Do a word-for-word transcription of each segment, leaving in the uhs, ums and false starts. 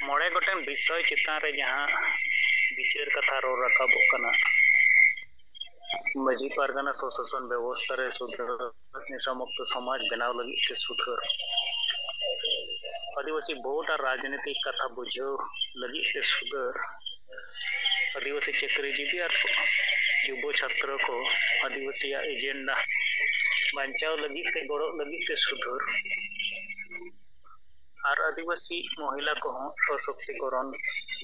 ᱢᱚᱬᱮ ᱜᱚᱴᱮᱱ ᱵᱤᱥᱚᱭ ᱪᱮᱛᱟᱱ ᱨᱮ ᱡᱟᱦᱟᱸ ᱵᱤᱪᱟᱹᱨ ᱠᱟᱛᱷᱟ ᱨᱚᱲ ᱨᱟᱠᱟᱵᱚᱜ ᱠᱟᱱᱟ, ᱢᱟᱹᱡᱷᱤ ᱯᱟᱨᱜᱟᱱᱟ ᱥᱚᱥᱟᱥᱚᱱ ᱵᱮᱵᱚᱥᱛᱷᱟ ᱨᱮ ᱥᱩᱫᱷᱟᱹᱨ, ᱱᱤᱥᱟ ᱢᱩᱠᱛᱚ ᱥᱚᱢᱟᱡᱽ ᱵᱮᱱᱟᱣ ᱞᱟᱹᱜᱤᱫ ᱛᱮ ᱥᱩᱫᱷᱟᱹᱨ, ᱟᱹᱫᱤᱵᱟᱹᱥᱤ ᱵᱷᱳᱴ ᱟᱨ ᱨᱟᱡᱽᱱᱤᱛᱤ ᱠᱟᱛᱷᱟ ᱵᱩᱡᱷᱟᱹᱣ ᱞᱟᱹᱜᱤᱫ ᱛᱮ ᱥᱩᱫᱷᱟᱹᱨ, ᱟᱹᱫᱤᱵᱟᱹᱥᱤ ᱪᱟᱹᱠᱨᱤᱡᱤᱵᱤ ᱟᱨ ᱡᱩᱵᱚ ᱪᱷᱟᱛᱨᱚ ᱠᱚ ᱟᱹᱫᱤᱵᱟᱹᱥᱤᱭᱟᱜ ᱮᱡᱮᱱᱰᱟ ᱵᱟᱧᱪᱟᱣ ᱞᱟᱹᱜᱤᱫ ᱛᱮ ᱜᱚᱲᱚ ᱞᱟᱹᱜᱤᱫ ᱛᱮ ᱥᱩᱫᱷᱟᱹᱨ, ᱟᱨ ᱟᱹᱫᱤᱵᱟᱹᱥᱤ ᱢᱚᱦᱤᱞᱟ ᱠᱚᱦᱚᱸ ᱥᱚᱥᱚᱠᱛᱤᱠᱚᱨᱚᱱ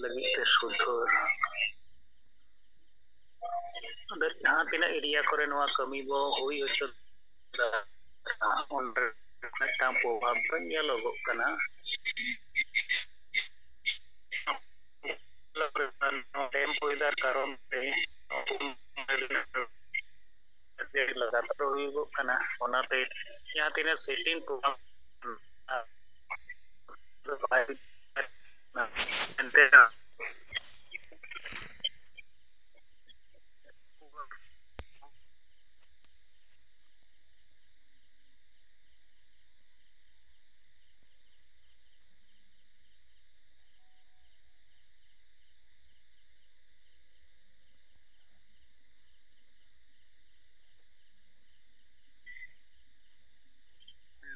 ᱞᱟᱹᱜᱤᱫ ᱛᱮ ᱥᱩᱫᱷᱟᱹᱨ᱾ ᱟᱫᱚ ᱡᱟᱦᱟᱸ ᱛᱤᱱᱟᱹᱜ ᱮᱨᱤᱭᱟ ᱠᱚᱨᱮ ᱱᱚᱣᱟ ᱠᱟᱹᱢᱤ ᱵᱚ ᱦᱩᱭ ᱦᱚᱪᱚ ᱫᱟ, ᱚᱸᱰᱮ ᱢᱤᱫᱴᱟᱝ ᱯᱨᱚᱵᱷᱟᱵᱽ ᱫᱚ ᱧᱮᱞᱚᱜᱚᱜ ᱠᱟᱱᱟ᱾ ᱱᱚᱰᱮ ᱦᱩᱭ ᱫᱟᱨ ᱠᱟᱨᱚᱱ ᱛᱮ ᱞᱟᱜᱟᱛᱟᱨ ᱦᱩᱭᱩᱜᱚᱜ ᱠᱟᱱᱟ᱾ ᱚᱱᱟᱛᱮ ᱡᱟᱦᱟᱸ ᱛᱤᱱᱟᱹᱜ ᱥᱮᱴᱤᱝ ᱯᱨᱚᱵᱷᱟᱵᱽ ᱮᱱᱛᱮ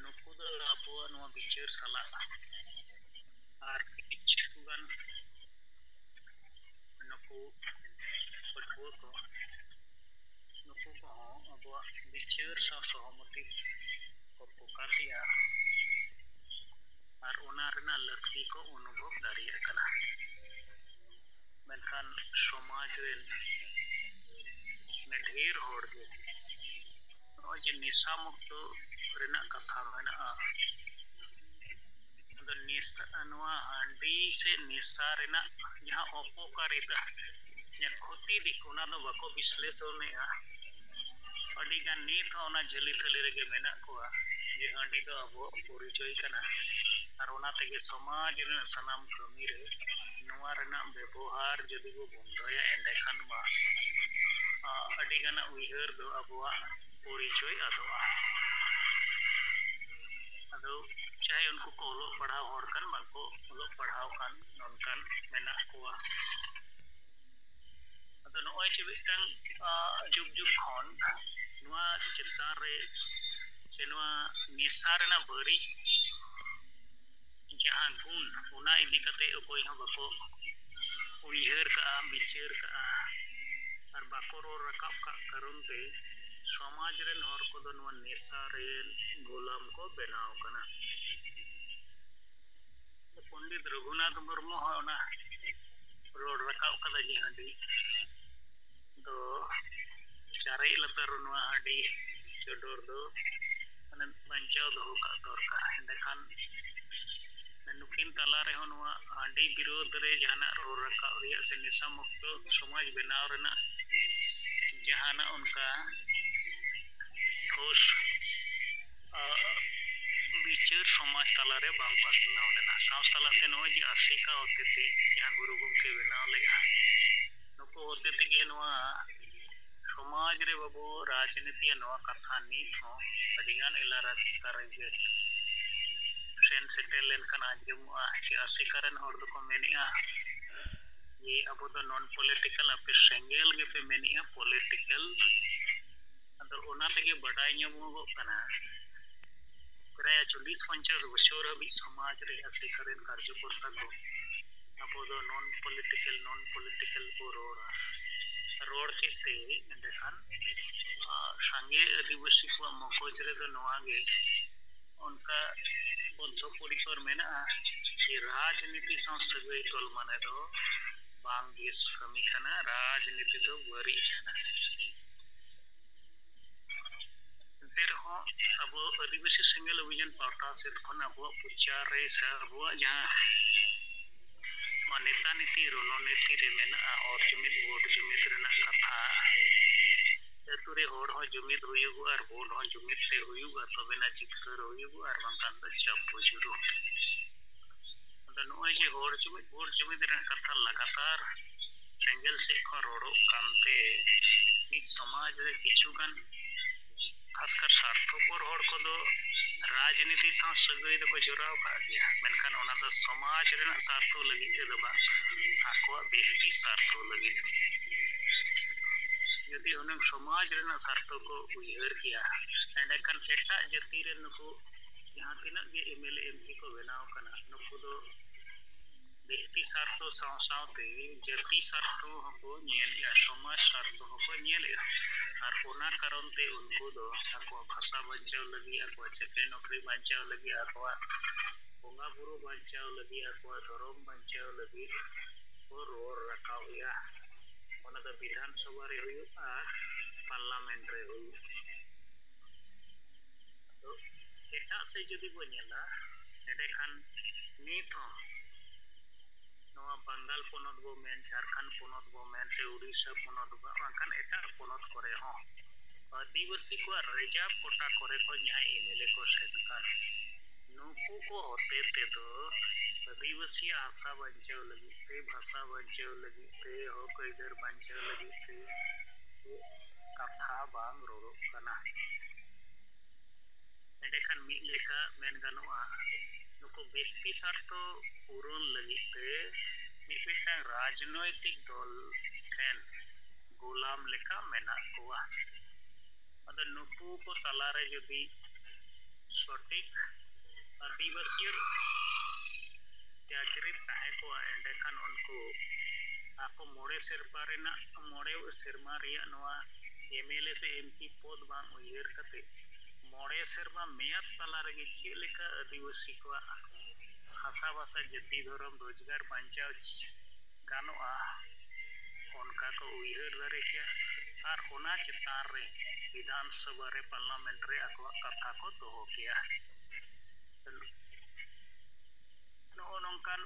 ᱱᱩᱠᱩ ᱫᱚ ᱟᱵᱚᱣᱟᱜ ᱱᱚᱣᱟ ᱵᱤᱪᱟᱹᱨ ᱥᱟᱞᱟᱜ ᱟᱨ ᱠᱤᱪᱷᱩ ᱜᱟᱱ ᱱᱩᱠᱩ ᱯᱟᱹᱴᱷᱩᱣᱟᱹ ᱠᱚ, ᱱᱩᱠᱩ ᱠᱚᱦᱚᱸ ᱟᱵᱚᱣᱟᱜ ᱵᱤᱪᱟᱹᱨ ᱥᱟᱶ ᱥᱚᱦᱚᱢᱚᱛᱤ ᱠᱚ ᱯᱨᱚᱠᱟᱥᱮᱜᱼᱟ ᱟᱨ ᱚᱱᱟ ᱨᱮᱱᱟᱜ ᱞᱟᱹᱠᱛᱤ ᱠᱚ ᱚᱱᱩᱵᱷᱚᱵ ᱫᱟᱲᱮᱭᱟᱜ ᱠᱟᱱᱟ᱾ ᱢᱮᱱᱠᱷᱟᱱ ᱥᱚᱢᱟᱡᱽ ᱨᱮᱱ ᱰᱷᱮᱨ ᱦᱚᱲ ᱜᱮ ᱱᱚᱜᱼᱚᱭ ᱡᱮ ᱱᱮᱥᱟ ᱢᱩᱠᱛᱚ ᱨᱮᱱᱟᱜ ᱠᱟᱛᱷᱟ ᱢᱮᱱᱟᱜᱼᱟ, ᱟᱫᱚ ᱱᱮᱥᱟ, ᱱᱚᱣᱟ ᱦᱟᱺᱰᱤ ᱥᱮ ᱱᱮᱥᱟ ᱨᱮᱱᱟᱜ ᱡᱟᱦᱟᱸ ᱚᱯᱚᱠᱟᱨᱤᱛᱟ, ᱡᱟᱦᱟᱸ ᱠᱷᱚᱛᱤ ᱫᱤᱠ, ᱚᱱᱟ ᱫᱚ ᱵᱟᱠᱚ ᱵᱤᱥᱞᱮᱥᱚᱱᱮᱜᱼᱟ᱾ ᱟᱹᱰᱤᱜᱟᱱ ᱱᱤᱛ ᱦᱚᱸ ᱚᱱᱟ ᱡᱷᱟᱹᱞᱤ ᱛᱷᱟᱹᱞᱤ ᱨᱮᱜᱮ ᱢᱮᱱᱟᱜ ᱠᱚᱣᱟ ᱡᱮ ᱦᱟᱺᱰᱤ ᱫᱚ ᱟᱵᱚᱣᱟᱜ ᱯᱚᱨᱤᱪᱚᱭ ᱠᱟᱱᱟ᱾ ᱟᱨ ᱚᱱᱟ ᱛᱮᱜᱮ ᱥᱚᱢᱟᱡᱽ ᱨᱮᱱᱟᱜ ᱥᱟᱱᱟᱢ ᱠᱟᱹᱢᱤ ᱨᱮ ᱱᱚᱣᱟ ᱨᱮᱱᱟᱜ ᱵᱮᱵᱚᱦᱟᱨ ᱡᱩᱫᱤ ᱵᱚ ᱵᱚᱱᱫᱚᱭᱟ, ᱮᱸᱰᱮᱠᱷᱟᱱ ᱢᱟ, ᱟ, ᱟᱹᱰᱤ ᱜᱟᱱᱟᱜ ᱩᱭᱦᱟᱹᱨ ᱫᱚ ᱟᱵᱚᱣᱟᱜ ᱯᱚᱨᱤᱪᱚᱭ ᱟᱫᱚᱜᱼᱟ᱾ ᱟᱫᱚ ᱪᱟᱦᱮ ᱩᱱᱠᱩ ᱠᱚ ᱚᱞᱚᱜ ᱯᱟᱲᱦᱟᱣ ᱦᱚᱲ ᱠᱟᱱ, ᱵᱟᱝᱠᱚ ᱚᱞᱚᱜ ᱯᱟᱲᱦᱟᱣ ᱠᱟᱱ, ᱱᱚᱝᱠᱟᱱ ᱢᱮᱱᱟᱜ ᱠᱚᱣᱟ᱾ ᱟᱫᱚ ᱱᱚᱜᱼᱚᱭ ᱡᱮ ᱢᱤᱫᱴᱟᱝ, ᱟ, ᱡᱩᱜᱽ ᱡᱩᱜᱽ ᱠᱷᱚᱱ ᱱᱚᱣᱟ ᱪᱮᱛᱟᱱ ᱨᱮ ᱥᱮ ᱱᱚᱣᱟ ᱱᱮᱥᱟ ᱨᱮᱱᱟᱜ ᱵᱟᱹᱲᱤᱡ ᱡᱟᱦᱟᱸ ᱜᱩᱱ, ᱚᱱᱟ ᱤᱫᱤ ᱠᱟᱛᱮ ᱚᱠᱚᱭ ᱦᱚᱸ ᱵᱟᱠᱚ ᱩᱭᱦᱟᱹᱨ ᱠᱟᱜᱼᱟ, ᱵᱤᱪᱟᱹᱨ ᱠᱟᱜᱼᱟ, ᱟᱨ ᱵᱟᱠᱚ ᱨᱚᱲ ᱨᱟᱠᱟᱵ ᱠᱟᱜ ᱠᱟᱨᱚᱱ ᱛᱮ ᱥᱚᱢᱟᱡᱽ ᱨᱮᱱ ᱦᱚᱲ ᱠᱚᱫᱚ ᱱᱚᱣᱟ ᱱᱮᱥᱟ ᱨᱮᱱ ᱜᱳᱞᱟᱢ ᱠᱚ ᱵᱮᱱᱟᱣ ᱠᱟᱱᱟ᱾ ᱯᱚᱱᱰᱤᱛ ᱨᱚᱜᱷᱩᱱᱟᱛᱷ ᱢᱩᱨᱢᱩ ᱦᱚᱸ ᱚᱱᱟ ᱨᱚᱲ ᱨᱟᱠᱟᱵ ᱠᱟᱫᱟ ᱡᱮ ᱦᱟᱺᱰᱤ ᱫᱚ ᱪᱟᱨᱮᱡ ᱞᱟᱛᱟᱨ ᱨᱮ ᱱᱚᱣᱟ ᱦᱟᱺᱰᱤ ᱪᱚᱰᱚᱨ ᱫᱚ ᱢᱟᱱᱮ ᱵᱟᱧᱪᱟᱣ ᱫᱚᱦᱚ ᱠᱟᱜ ᱫᱚᱨᱠᱟᱨ᱾ ᱮᱸᱰᱮᱠᱷᱟᱱ ᱱᱩᱠᱤᱱ ᱛᱟᱞᱟ ᱨᱮᱦᱚᱸ ᱱᱚᱣᱟ ᱦᱟᱺᱰᱤ ᱵᱤᱨᱳᱫᱷ ᱨᱮ ᱡᱟᱦᱟᱱᱟᱜ ᱨᱚᱲ ᱨᱟᱠᱟᱵ ᱨᱮᱭᱟᱜ ᱥᱮ ᱱᱮᱥᱟ ᱢᱩᱠᱛᱚ ᱥᱚᱢᱟᱡᱽ ᱵᱮᱱᱟᱣ ᱨᱮᱱᱟᱜ ᱡᱟᱦᱟᱱᱟᱜ ᱚᱱᱠᱟ ᱴᱷᱳᱥ, ᱟ, ᱵᱤᱪᱟᱹᱨ ᱥᱚᱢᱟᱡᱽ ᱛᱟᱞᱟᱨᱮ ᱵᱟᱝ ᱯᱟᱥᱱᱟᱣ ᱞᱮᱱᱟ᱾ ᱥᱟᱶ ᱥᱟᱞᱟᱜ ᱛᱮ ᱱᱚᱜᱼᱚᱭ ᱡᱮ ᱟᱥᱮᱠᱟ ᱦᱚᱛᱮᱛᱮ ᱡᱟᱦᱟᱸ ᱜᱩᱨᱩ ᱜᱚᱢᱠᱮ ᱵᱮᱱᱟᱣ ᱞᱮᱫᱼᱟ, ᱱᱩᱠᱩ ᱦᱚᱛᱮ ᱛᱮᱜᱮ ᱱᱚᱣᱟ ᱥᱚᱢᱟᱡᱽ ᱨᱮ ᱵᱟᱹᱵᱩ ᱨᱟᱡᱽᱱᱤᱛᱤᱭᱟ ᱱᱚᱣᱟ ᱠᱟᱛᱷᱟ ᱱᱤᱛ ᱦᱚᱸ ᱟᱹᱰᱤᱜᱟᱱ ᱮᱞᱟᱠᱟ ᱨᱮᱜᱮ ᱥᱮᱱ ᱥᱮᱴᱮᱨ ᱞᱮᱱᱠᱷᱟᱱ ᱟᱸᱡᱚᱢᱚᱜᱼᱟ ᱡᱮ ᱟᱥᱮᱠᱟ ᱨᱮᱱ ᱦᱚᱲ ᱫᱚᱠᱚ ᱢᱮᱱᱮᱜᱼᱟ ᱡᱮ ᱟᱵᱚ ᱫᱚ non political, ᱟᱯᱮ ᱥᱮᱸᱜᱮᱞ ᱜᱮᱯᱮ ᱢᱮᱱᱮᱜᱼᱟ political᱾ ᱟᱫᱚ ᱚᱱᱟ ᱛᱮᱜᱮ ᱵᱟᱰᱟᱭ ᱧᱟᱢᱚᱜᱚᱜ ᱠᱟᱱᱟ, ᱯᱨᱟᱭ ᱪᱚᱞᱞᱤᱥ ᱯᱚᱧᱪᱟᱥ ᱵᱚᱪᱷᱚᱨ ᱦᱟᱹᱵᱤᱡ ᱥᱚᱢᱟᱡᱽ ᱨᱮ ᱟᱥᱮᱠᱟ ᱨᱮᱱ ᱠᱟᱨᱡᱚᱠᱚᱨᱛᱟ ᱠᱚ ᱟᱵᱚ ᱫᱚ non political, non political ᱠᱚ ᱨᱚᱲᱟ᱾ ᱨᱚᱲ ᱠᱮᱫ ᱛᱮ ᱮᱸᱰᱮᱠᱷᱟᱱ, ᱟ, ᱥᱟᱸᱜᱮ ᱟᱹᱫᱤᱵᱟᱹᱥᱤ ᱠᱚᱣᱟᱜ ᱢᱚᱜᱚᱡᱽ ᱨᱮᱫᱚ ᱱᱚᱣᱟ ᱜᱮ ᱚᱱᱠᱟ ᱵᱚᱫᱽᱫᱷᱚ ᱯᱚᱨᱤᱠᱚᱨ ᱢᱮᱱᱟᱜᱼᱟ ᱡᱮ ᱨᱟᱡᱽᱱᱤᱛᱤ ᱥᱟᱶ ᱥᱟᱹᱜᱟᱹᱭ ᱛᱚᱞ ᱢᱟᱱᱮ ᱫᱚ ᱵᱟᱝ ᱵᱮᱥ ᱠᱟᱹᱢᱤ ᱠᱟᱱᱟ, ᱨᱟᱡᱽᱱᱤᱛᱤ ᱫᱚ ᱵᱟᱹᱲᱤᱡ ᱠᱟᱱᱟ᱾ ᱮᱱᱛᱮ ᱨᱮᱦᱚᱸ ᱟᱵᱚ ᱟᱹᱫᱤᱵᱟᱹᱥᱤ ᱥᱮᱸᱜᱮᱞ ᱚᱵᱷᱤᱡᱟᱱ ᱯᱟᱦᱴᱟ ᱥᱮᱫ ᱠᱷᱚᱱ ᱟᱵᱚᱣᱟᱜ ᱯᱨᱚᱪᱟᱨ ᱨᱮ ᱥᱮ ᱟᱵᱚᱣᱟᱜ ᱡᱟᱦᱟᱸ ᱱᱚᱣᱟ ᱱᱮᱛᱟ ᱱᱤᱛᱤ ᱨᱚᱱᱚᱱᱤᱛᱤ ᱨᱮ ᱢᱮᱱᱟᱜᱼᱟ, ᱦᱚᱲ ᱡᱩᱢᱤᱫ ᱵᱷᱳᱴ ᱡᱩᱢᱤᱫ ᱨᱮᱱᱟᱜ ᱠᱟᱛᱷᱟ, ᱟᱹᱛᱩ ᱨᱮ ᱦᱚᱲ ᱦᱚᱸ ᱡᱩᱢᱤᱫ ᱦᱩᱭᱩᱜᱼᱟ ᱟᱨ ᱵᱷᱳᱴ ᱦᱚᱸ ᱡᱩᱢᱤᱫ ᱛᱮ ᱦᱩᱭᱩᱜᱼᱟ, ᱛᱚᱵᱮᱱᱟ ᱡᱤᱛᱠᱟᱹᱨ ᱦᱩᱭᱩᱜᱼᱟ, ᱟᱨ ᱵᱟᱝᱠᱷᱟᱱ ᱫᱚ ᱪᱟᱯ ᱵᱩᱡᱩᱨᱩ᱾ ᱟᱫᱚ ᱱᱚᱜᱼᱚᱭ ᱡᱮ ᱦᱚᱲ ᱡᱩᱢᱤᱫ ᱵᱷᱳᱴ ᱡᱩᱢᱤᱫ ᱨᱮᱱᱟᱜ ᱠᱟᱛᱷᱟ ᱞᱟᱜᱟᱛᱟᱨ ᱥᱮᱸᱜᱮᱞ ᱥᱮᱫ ᱠᱷᱚᱱ ᱨᱚᱲᱚᱜ ᱠᱟᱱᱛᱮ ᱢᱤᱫ ᱥᱚᱢᱟᱡᱽ ᱨᱮ ᱠᱤᱪᱷᱩ ᱜᱟᱱ ᱠᱷᱟᱥᱠᱟᱨ ᱥᱟᱨᱛᱷᱚᱯᱚᱨ ᱦᱚᱲ ᱠᱚᱫᱚ ᱨᱟᱡᱽᱱᱤᱛᱤ ᱥᱟᱶ ᱥᱟᱹᱜᱟᱹᱭ ᱫᱚᱠᱚ ᱡᱚᱲᱟᱣ ᱠᱟᱜ ᱜᱮᱭᱟ, ᱢᱮᱱᱠᱷᱟᱱ ᱚᱱᱟ ᱫᱚ ᱥᱚᱢᱟᱡᱽ ᱨᱮᱱᱟᱜ ᱥᱟᱨᱛᱷᱚ ᱞᱟᱹᱜᱤᱫ ᱛᱮᱫᱚ ᱵᱟᱝ, ᱟᱠᱚᱣᱟᱜ ᱵᱮᱠᱛᱤ ᱥᱟᱨᱛᱷᱚ ᱞᱟᱹᱜᱤᱫ᱾ ᱡᱩᱫᱤ ᱦᱩᱱᱟᱹᱝ ᱥᱚᱢᱟᱡᱽ ᱨᱮᱱᱟᱜ ᱥᱟᱨᱛᱷᱚ ᱠᱚ ᱩᱭᱦᱟᱹᱨ ᱠᱮᱭᱟ, ᱮᱸᱰᱮᱠᱷᱟᱱ ᱮᱴᱟᱜ ᱡᱟᱹᱛᱤ ᱨᱮᱱ ᱱᱩᱠᱩ ᱡᱟᱦᱟᱸ ᱛᱤᱱᱟᱹᱜ ᱜᱮ M L A M P ᱠᱚ ᱵᱮᱱᱟᱣ ᱠᱟᱱᱟ, ᱱᱩᱠᱩ ᱫᱚ ᱵᱮᱠᱛᱤ ᱥᱟᱨᱛᱷᱚ ᱥᱟᱶ ᱥᱟᱶᱛᱮ ᱡᱟᱹᱛᱤ ᱥᱟᱨᱛᱷᱚ ᱦᱚᱸᱠᱚ ᱧᱮᱞᱮᱜᱼᱟ, ᱥᱚᱢᱟᱡᱽ ᱥᱟᱨᱛᱷᱚ ᱦᱚᱸᱠᱚ ᱧᱮᱞᱮᱜᱼᱟ᱾ ᱟᱨ ᱚᱱᱟ ᱠᱟᱨᱚᱱ ᱛᱮ ᱩᱱᱠᱩ ᱫᱚ ᱟᱠᱚᱣᱟᱜ ᱵᱷᱟᱥᱟ ᱵᱟᱧᱪᱟᱣ ᱞᱟᱹᱜᱤᱫ, ᱟᱠᱚᱣᱟᱜ ᱪᱟᱹᱠᱨᱤ ᱱᱚᱠᱨᱤ ᱵᱟᱧᱪᱟᱣ ᱞᱟᱹᱜᱤᱫ, ᱟᱠᱚᱣᱟᱜ ᱵᱚᱸᱜᱟ ᱵᱩᱨᱩ ᱵᱟᱧᱪᱟᱣ ᱞᱟᱹᱜᱤᱫ, ᱟᱠᱚᱣᱟᱜ ᱫᱷᱚᱨᱚᱢ ᱵᱟᱧᱪᱟᱣ ᱞᱟᱹᱜᱤᱫ ᱠᱚ ᱨᱚᱲ ᱨᱟᱠᱟᱵᱮᱜᱼᱟ᱾ ᱚᱱᱟ ᱫᱚ ᱵᱤᱫᱷᱟᱱ ᱥᱚᱵᱷᱟ ᱨᱮ ᱦᱩᱭᱩᱜ ᱟᱨ ᱯᱟᱨᱞᱟᱢᱮᱱᱴ ᱨᱮ ᱦᱩᱭᱩᱜ᱾ ᱟᱫᱚ ᱮᱴᱟᱜ ᱥᱮᱫ ᱡᱩᱫᱤ ᱵᱚ ᱧᱮᱞᱟ, ᱮᱸᱰᱮᱠᱷᱟᱱ ᱱᱤᱛ ᱦᱚᱸ ᱱᱚᱣᱟ ᱵᱟᱝᱜᱟᱞ ᱯᱚᱱᱚᱛ ᱵᱚ ᱢᱮᱱ, ᱡᱷᱟᱲᱠᱷᱚᱸᱰ ᱯᱚᱱᱚᱛ ᱵᱚ ᱢᱮᱱ, ᱥᱮ ᱩᱲᱤᱥᱥᱟ ᱯᱚᱱᱚᱛ ᱵᱚ, ᱵᱟᱝᱠᱷᱟᱱ ᱮᱴᱟᱜ ᱯᱚᱱᱚᱛ ᱠᱚᱨᱮ ᱦᱚᱸ ᱟᱹᱫᱤᱵᱟᱹᱥᱤ ᱠᱚᱣᱟᱜ ᱨᱤᱡᱟᱨᱵᱷ ᱠᱳᱴᱟ ᱠᱚᱨᱮ ᱠᱷᱚᱱ ᱡᱟᱦᱟᱸᱭ ᱮᱢ ᱮᱞ ᱮ ᱠᱚ ᱥᱮᱱ ᱠᱟᱱ, ᱱᱩᱠᱩ ᱠᱚ ᱦᱚᱛᱮ ᱛᱮᱫᱚ ᱟᱹᱫᱤᱵᱟᱹᱥᱤᱭᱟᱜ ᱦᱟᱥᱟ ᱵᱟᱧᱪᱟᱣ ᱞᱟᱹᱜᱤᱫ ᱛᱮ, ᱵᱷᱟᱥᱟ ᱵᱟᱧᱪᱟᱣ ᱞᱟᱹᱜᱤᱫ ᱛᱮ, ᱦᱚᱠ ᱟᱹᱭᱫᱟᱹᱨ ᱵᱟᱧᱪᱟᱣ ᱞᱟᱹᱜᱤᱫ ᱛᱮ ᱠᱟᱛᱷᱟ ᱵᱟᱝ ᱨᱚᱲᱚᱜ ᱠᱟᱱᱟ᱾ ᱮᱸᱰᱮᱠᱷᱟᱱ ᱢᱤᱫ ᱞᱮᱠᱟ ᱢᱮᱱ ᱜᱟᱱᱚᱜᱼᱟ, ᱱᱩᱠᱩ ᱵᱮᱠᱛᱤ ᱥᱟᱨᱛᱷᱚ ᱯᱩᱨᱚᱱ ᱞᱟᱹᱜᱤᱫ ᱛᱮ ᱢᱤᱫ ᱢᱤᱫᱴᱟᱝ ᱨᱟᱡᱽᱱᱳᱭᱛᱤᱠ ᱫᱚᱞ ᱴᱷᱮᱱ ᱜᱳᱞᱟᱢ ᱞᱮᱠᱟ ᱢᱮᱱᱟᱜ ᱠᱚᱣᱟ᱾ ᱟᱫᱚ ᱱᱩᱠᱩ ᱠᱚ ᱛᱟᱞᱟᱨᱮ ᱡᱩᱫᱤ ᱥᱚᱴᱷᱤᱠ ᱟᱹᱫᱤᱵᱟᱹᱥᱤᱭᱟᱹᱛ ᱡᱟᱡᱽᱨᱤᱛ ᱛᱟᱦᱮᱸ ᱠᱚᱜᱼᱟ, ᱮᱸᱰᱮᱠᱷᱟᱱ ᱩᱱᱠᱩ ᱟᱠᱚ ᱢᱚᱬᱮ ᱥᱮᱨᱢᱟ ᱨᱮᱱᱟᱜ, ᱢᱚᱬᱮ ᱥᱮᱨᱢᱟ ᱨᱮᱭᱟᱜ ᱱᱚᱣᱟ ᱮᱢ ᱮᱞ ᱮ ᱥᱮ ᱮᱢ ᱯᱤ ᱯᱚᱫᱽ ᱵᱟᱝ ᱩᱭᱦᱟᱹᱨ ᱠᱟᱛᱮ, ᱢᱚᱬᱮ ᱥᱮᱨᱢᱟ ᱢᱮᱭᱟᱫ ᱛᱟᱞᱟ ᱨᱮᱜᱮ ᱪᱮᱫ ᱞᱮᱠᱟ ᱟᱹᱫᱤᱵᱟᱹᱥᱤ ᱠᱚᱣᱟᱜ ᱦᱟᱥᱟ ᱵᱷᱟᱥᱟ, ᱡᱟᱹᱛᱤ, ᱫᱷᱚᱨᱚᱢ, ᱨᱳᱡᱽᱜᱟᱨ ᱵᱟᱧᱪᱟᱣ ᱜᱟᱱᱚᱜᱼᱟ, ᱚᱱᱠᱟ ᱠᱚ ᱩᱭᱦᱟᱹᱨ ᱫᱟᱲᱮ ᱠᱮᱭᱟ᱾ ᱟᱨ ᱚᱱᱟ ᱪᱮᱛᱟᱱ ᱨᱮ ᱵᱤᱫᱷᱟᱱ ᱥᱚᱵᱷᱟ ᱨᱮ, ᱯᱟᱨᱞᱟᱢᱮᱱᱴ ᱨᱮ ᱟᱠᱚᱣᱟᱜ ᱠᱟᱛᱷᱟ ᱠᱚ ᱫᱚᱦᱚ ᱠᱮᱭᱟ᱾ ᱱᱚᱜᱼᱚ ᱱᱚᱝᱠᱟᱱ,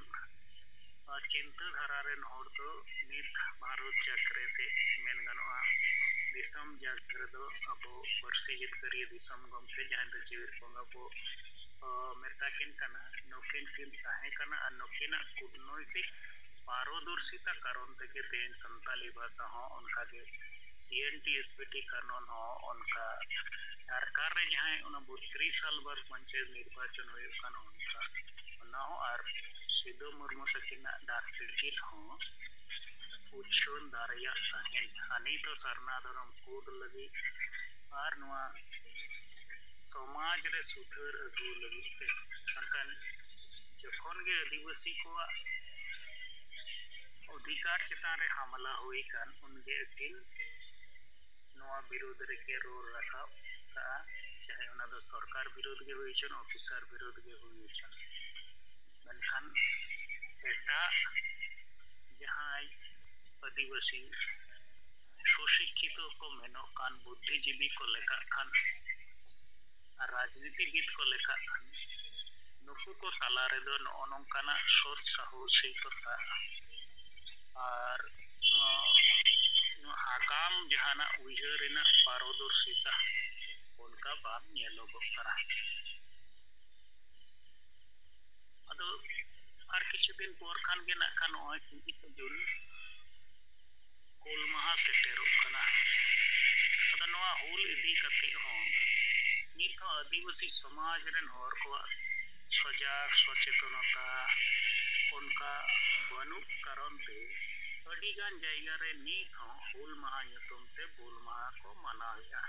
ᱟᱨ ᱪᱤᱱᱛᱟᱹ ᱫᱷᱟᱨᱟ ᱨᱮᱱ ᱦᱚᱲ ᱫᱚ ᱱᱤᱛ ᱵᱷᱟᱨᱚᱛ ᱡᱟᱠ ᱨᱮ, ᱥᱮ ᱢᱮᱱ ᱜᱟᱱᱚᱜᱼᱟ ᱫᱤᱥᱚᱢ ᱡᱟᱠ ᱨᱮᱫᱚ ᱟᱵᱚ ᱯᱟᱹᱨᱥᱤ ᱡᱤᱛᱠᱟᱹᱨᱤᱭᱟᱹ ᱫᱤᱥᱚᱢ ᱜᱚᱢᱠᱮ, ᱡᱟᱦᱟᱸᱭ ᱫᱚ ᱡᱤᱣᱤᱫ ᱵᱚᱸᱜᱟ ᱵᱚ, ᱚ, ᱢᱮᱛᱟ ᱠᱤᱱ ᱠᱟᱱᱟ, ᱱᱩᱠᱤᱱ ᱠᱤᱱ ᱛᱟᱦᱮᱸ ᱠᱟᱱᱟ᱾ ᱟᱨ ᱱᱩᱠᱤᱱᱟᱜ ᱠᱩᱴᱱᱳᱭᱛᱤᱠ ᱯᱟᱨᱚᱫᱚᱨᱥᱤᱛᱟ ᱠᱟᱨᱚᱱ ᱛᱮᱜᱮ ᱛᱮᱦᱮᱧ ᱥᱟᱱᱛᱟᱞᱤ ᱵᱷᱟᱥᱟ ᱦᱚᱸ ᱚᱱᱠᱟᱜᱮ C N T S P T ᱠᱟᱱᱩᱱ ᱦᱚᱸ ᱚᱱᱠᱟ ᱥᱚᱨᱠᱟᱨ ᱨᱮ ᱡᱟᱦᱟᱸᱭ ᱚᱱᱟ ᱵᱚᱛᱨᱤᱥ ᱥᱟᱞ ᱵᱟᱨ ᱯᱚᱧᱪᱟᱭᱮᱛ ᱱᱤᱨᱵᱟᱪᱚᱱ ᱦᱩᱭᱩᱜ ᱠᱟᱱ ᱚᱱᱠᱟ, ᱚᱱᱟ ᱦᱚᱸ ᱟᱨ ᱥᱤᱫᱩ ᱢᱩᱨᱢᱩ ᱛᱟᱹᱠᱤᱱᱟᱜ ᱰᱟᱠ ᱴᱤᱠᱤᱴ ᱦᱚᱸ ᱩᱪᱷᱟᱹᱱ ᱫᱟᱲᱮᱭᱟᱜ ᱛᱟᱦᱮᱸᱫ᱾ ᱟᱨ ᱱᱤᱛ ᱦᱚᱸ ᱥᱟᱨᱱᱟ ᱫᱷᱚᱨᱚᱢ ᱠᱳᱰ ᱞᱟᱹᱜᱤᱫ ᱟᱨ ᱱᱚᱣᱟ ᱥᱚᱢᱟᱡᱽ ᱨᱮ ᱥᱩᱫᱷᱟᱹᱨ ᱟᱹᱜᱩ ᱞᱟᱹᱜᱤᱫ ᱛᱮ᱾ ᱢᱮᱱᱠᱷᱟᱱ ᱡᱚᱠᱷᱚᱱ ᱜᱮ ᱟᱹᱫᱤᱵᱟᱹᱥᱤ ᱠᱚᱣᱟᱜ ᱚᱫᱷᱤᱠᱟᱨ ᱪᱮᱛᱟᱱ ᱨᱮ ᱦᱟᱢᱞᱟ ᱦᱩᱭ ᱠᱟᱱ, ᱩᱱᱜᱮ ᱟᱹᱠᱤᱱ ᱱᱚᱣᱟ ᱵᱤᱨᱩᱫᱽ ᱨᱮᱠᱤᱱ ᱨᱚᱲ ᱨᱟᱠᱟᱵ ᱠᱟᱜᱼᱟ, ᱪᱟᱦᱮ ᱚᱱᱟ ᱫᱚ ᱥᱚᱨᱠᱟᱨ ᱵᱤᱨᱩᱫᱽ ᱜᱮ ᱦᱩᱭ ᱦᱚᱪᱚᱱ, ᱚᱯᱷᱤᱥᱟᱨ ᱵᱤᱨᱩᱫᱽ ᱜᱮ ᱦᱩᱭ ᱦᱚᱪᱚᱱ᱾ ᱢᱮᱱᱠᱷᱟᱱ ᱮᱴᱟᱜ ᱡᱟᱦᱟᱸᱭ ᱟᱹᱫᱤᱵᱟᱹᱥᱤ ᱥᱩᱥᱤᱠᱠᱷᱤᱛᱚ ᱠᱚ ᱢᱮᱱᱚᱜ ᱠᱟᱱ, ᱵᱩᱫᱽᱫᱷᱤᱡᱤᱵᱤ ᱠᱚ ᱞᱮᱠᱟᱜ ᱠᱷᱟᱱ, ᱟᱨ ᱨᱟᱡᱽᱱᱤᱛᱤᱵᱤᱫ ᱠᱚ ᱞᱮᱠᱟᱜ ᱠᱷᱟᱱ, ᱱᱩᱠᱩ ᱠᱚ ᱛᱟᱞᱟ ᱨᱮᱫᱚ ᱱᱚᱜᱼᱚ ᱱᱚᱝᱠᱟᱱᱟᱜ ᱥᱚᱛ ᱥᱟᱦᱚᱥᱤᱠᱚᱛᱟ ᱟᱨ ᱱᱚᱣᱟ, ᱱᱚᱣᱟ ᱟᱜᱟᱢ ᱡᱟᱦᱟᱱᱟᱜ ᱩᱭᱦᱟᱹᱨ ᱨᱮᱱᱟᱜ ᱯᱟᱨᱚᱫᱚᱨᱥᱤᱛᱟ ᱚᱱᱠᱟ ᱵᱟᱝ ᱧᱮᱞᱚᱜᱚᱜ ᱠᱟᱱᱟ᱾ ᱟᱫᱚ ᱟᱨ ᱠᱤᱪᱷᱩ ᱫᱤᱱ ᱯᱚᱨ ᱠᱷᱟᱱ ᱜᱮ ᱱᱟᱜ ᱠᱷᱟᱱ ᱱᱚᱜᱼᱚᱭ ᱛᱤᱨᱤᱥᱟ ᱡᱩᱱ ᱦᱩᱞ ᱢᱟᱦᱟ ᱥᱮᱴᱮᱨᱚᱜ ᱠᱟᱱᱟ᱾ ᱟᱫᱚ ᱱᱚᱣᱟ ᱦᱩᱞ ᱤᱫᱤ ᱠᱟᱛᱮ ᱦᱚᱸ ᱱᱤᱛ ᱦᱚᱸ ᱟᱹᱫᱤᱵᱟᱹᱥᱤ ᱥᱚᱢᱟᱡᱽ ᱨᱮᱱ ᱦᱚᱲ ᱠᱚᱣᱟᱜ ᱥᱚᱡᱟᱜᱽ ᱥᱚᱪᱮᱛᱚᱱᱚᱛᱟ ᱚᱱᱠᱟ ᱵᱟᱹᱱᱩᱜ ᱠᱟᱨᱚᱱ ᱛᱮ ᱟᱹᱰᱤ ᱜᱟᱱ ᱡᱟᱭᱜᱟ ᱨᱮ ᱱᱤᱛ ᱦᱚᱸ ᱦᱩᱞ ᱢᱟᱦᱟ ᱧᱩᱛᱩᱢ ᱛᱮ ᱵᱩᱞ ᱢᱟᱦᱟ ᱠᱚ ᱢᱟᱱᱟᱣᱮᱫᱼᱟ᱾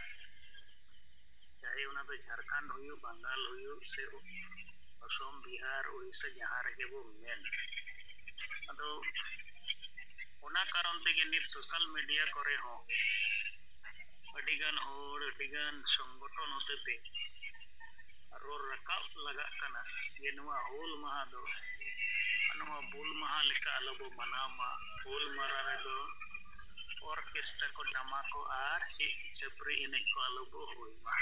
ᱪᱟᱦᱮ ᱚᱱᱟ ᱫᱚ ᱡᱷᱟᱲᱠᱷᱚᱸᱰ ᱦᱩᱭᱩᱜ, ᱵᱟᱝᱜᱟᱞ ᱦᱩᱭᱩᱜ, ᱥᱮ ᱚᱥᱚᱢ, ᱵᱤᱦᱟᱨ, ᱩᱲᱤᱥᱥᱟ, ᱡᱟᱦᱟᱸ ᱨᱮᱜᱮ ᱵᱚ ᱢᱮᱱ, ᱟᱫᱚ ᱚᱱᱟ ᱠᱟᱨᱚᱱ ᱛᱮᱜᱮ ᱱᱤᱛ ᱥᱳᱥᱟᱞ ᱢᱤᱰᱤᱭᱟ ᱠᱚᱨᱮ ᱦᱚᱸ ᱟᱹᱰᱤᱜᱟᱱ ᱦᱚᱲ, ᱟᱹᱰᱤᱜᱟᱱ ᱥᱚᱝᱜᱚᱴᱷᱚᱱ ᱦᱚᱛᱮᱛᱮ ᱨᱚᱲ ᱨᱟᱠᱟᱵ ᱞᱟᱜᱟᱜ ᱠᱟᱱᱟ ᱡᱮ ᱱᱚᱣᱟ ᱦᱩᱞ ᱢᱟᱦᱟ ᱫᱚ ᱱᱚᱣᱟ ᱵᱩᱞ ᱢᱟᱦᱟ ᱞᱮᱠᱟ ᱟᱞᱚ ᱵᱚ ᱢᱟᱱᱟᱣ ᱢᱟ᱾ ᱦᱩᱞ ᱢᱟᱦᱟ ᱨᱮᱫᱚ ᱚᱨᱠᱮᱥᱴᱨᱟ ᱠᱚ, ᱰᱨᱟᱢᱟ ᱠᱚ ᱟᱨ ᱪᱮᱫ ᱪᱷᱟᱹᱯᱨᱤ ᱮᱱᱮᱡ ᱠᱚ ᱟᱞᱚ ᱵᱚ ᱦᱩᱭ ᱢᱟ᱾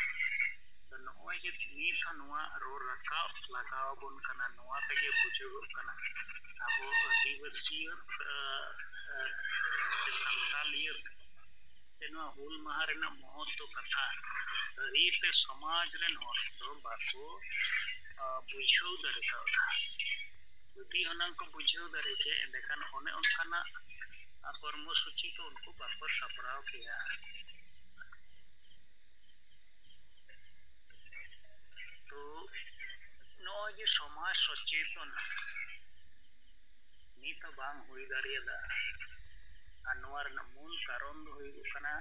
ᱛᱚ ᱱᱚᱜᱼᱚᱭ ᱡᱮ ᱱᱤᱛ ᱦᱚᱸ ᱱᱚᱣᱟ ᱨᱚᱲ ᱨᱟᱠᱟᱵ ᱞᱟᱜᱟᱣ ᱟᱵᱚᱱ ᱠᱟᱱᱟ, ᱱᱚᱣᱟ ᱛᱮᱜᱮ ᱵᱩᱡᱷᱟᱹᱜᱚᱜ ᱠᱟᱱᱟ ᱟᱵᱚ ᱟᱹᱫᱤᱵᱟᱹᱥᱤᱭᱟᱹᱛ, ᱟ, ᱟ, ᱥᱮ ᱥᱟᱱᱛᱟᱞᱤᱭᱟᱹᱛ ᱛᱮ ᱱᱚᱣᱟ ᱦᱩᱞ ᱢᱟᱦᱟ ᱨᱮᱱᱟᱜ ᱢᱚᱦᱚᱛ ᱫᱚ ᱠᱟᱛᱷᱟ ᱟᱹᱨᱤ ᱛᱮ ᱥᱚᱢᱟᱡᱽ ᱨᱮᱱ ᱦᱚᱲ ᱫᱚ ᱵᱟᱠᱚ, ᱟ, ᱵᱩᱡᱷᱟᱹᱣ ᱫᱟᱲᱮ ᱠᱟᱣᱫᱟ᱾ ᱡᱩᱫᱤ ᱦᱩᱱᱟᱹᱝ ᱠᱚ ᱵᱩᱡᱷᱟᱹᱣ ᱫᱟᱲᱮ ᱠᱮ, ᱮᱸᱰᱮᱠᱷᱟᱱ ᱚᱱᱮ ᱚᱱᱠᱟᱱᱟᱜ ᱟᱨ ᱠᱚᱨᱢᱚ ᱥᱩᱪᱤ ᱠᱚ ᱩᱱᱠᱩ ᱵᱟᱠᱚ ᱥᱟᱯᱲᱟᱣ ᱠᱮᱭᱟ᱾ ᱛᱚ ᱱᱚᱜᱼᱚᱭ ᱡᱮ ᱥᱚᱢᱟᱡᱽ ᱥᱚᱪᱮᱛᱚᱱ ᱱᱤᱛ ᱦᱚᱸ ᱵᱟᱝ ᱦᱩᱭ ᱫᱟᱲᱮᱭᱟᱫᱟ, ᱟᱨ ᱱᱚᱣᱟ ᱨᱮᱱᱟᱜ ᱢᱩᱞ ᱠᱟᱨᱚᱱ ᱫᱚ ᱦᱩᱭᱩᱜ ᱠᱟᱱᱟ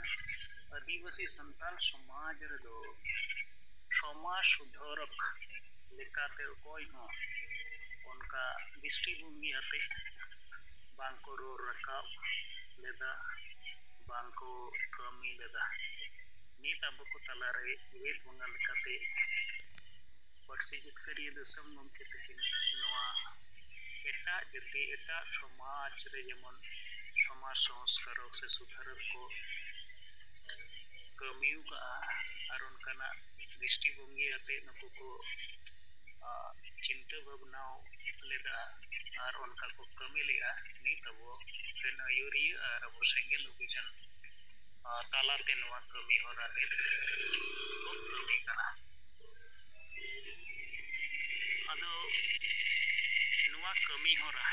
ᱟᱹᱫᱤᱵᱟᱹᱥᱤ ᱥᱟᱱᱛᱟᱲ ᱥᱚᱢᱟᱡᱽ ᱨᱮᱫᱚ ᱥᱚᱢᱟᱡᱽ ᱥᱩᱫᱷᱟᱹᱨᱚᱠ ᱞᱮᱠᱟᱛᱮ ᱚᱠᱚᱭ ᱦᱚᱸ ᱚᱱᱠᱟ ᱫᱨᱤᱥᱴᱤᱵᱷᱚᱝᱜᱤ ᱟᱛᱮ ᱵᱟᱝ ᱠᱚ ᱨᱚᱲ ᱨᱟᱠᱟᱵ ᱞᱮᱫᱟ, ᱵᱟᱝ ᱠᱚ ᱠᱟᱹᱢᱤ ᱞᱮᱫᱟ᱾ ᱱᱤᱛ ᱟᱵᱚ ᱠᱚ ᱛᱟᱞᱟᱨᱮ ᱡᱮᱜᱮᱛ ᱵᱚᱸᱜᱟ ᱞᱮᱠᱟᱛᱮ ᱯᱟᱹᱨᱥᱤ ᱡᱤᱛᱠᱟᱹᱨᱤᱭᱟᱹ ᱫᱤᱥᱚᱢ ᱜᱚᱢᱠᱮ ᱛᱟᱹᱠᱤᱱ ᱱᱚᱣᱟ ᱮᱴᱟᱜ ᱡᱟᱹᱛᱤ, ᱮᱴᱟᱜ ᱥᱚᱢᱟᱡᱽ ᱨᱮ ᱡᱮᱢᱚᱱ ᱥᱚᱢᱟᱡᱽ ᱥᱚᱝᱥᱠᱟᱨᱚᱠ ᱥᱮ ᱥᱩᱫᱷᱟᱨᱚᱠ ᱠᱚ ᱠᱟᱹᱢᱤ ᱟᱠᱟᱫᱼᱟ, ᱟᱨ ᱚᱱᱠᱟᱱᱟᱜ ᱫᱨᱤᱥᱴᱤᱵᱷᱚᱝᱜᱤ ᱟᱛᱮ ᱱᱩᱠᱩ ᱠᱚ, ᱟ, ᱪᱤᱱᱛᱟᱹ ᱵᱷᱟᱵᱽᱱᱟ ᱞᱮᱫᱟ ᱟᱨ ᱚᱱᱠᱟ ᱠᱚ ᱠᱟᱹᱢᱤ ᱞᱮᱫᱼᱟ᱾ ᱱᱤᱛ ᱟᱵᱚ ᱨᱮᱱ ᱟᱹᱭᱩᱨᱤᱭᱟᱹ ᱟᱨ ᱟᱵᱚ ᱥᱮᱸᱜᱮᱞ ᱚᱵᱷᱤᱡᱟᱱ, ᱟ, ᱛᱟᱞᱟᱛᱮ ᱱᱚᱣᱟ ᱠᱟᱹᱢᱤ ᱦᱚᱨᱟ ᱱᱤᱛ ᱵᱚ ᱠᱟᱹᱢᱤ ᱠᱟᱱᱟ᱾ ᱟᱫᱚ ᱱᱚᱣᱟ ᱠᱟᱹᱢᱤ ᱦᱚᱨᱟ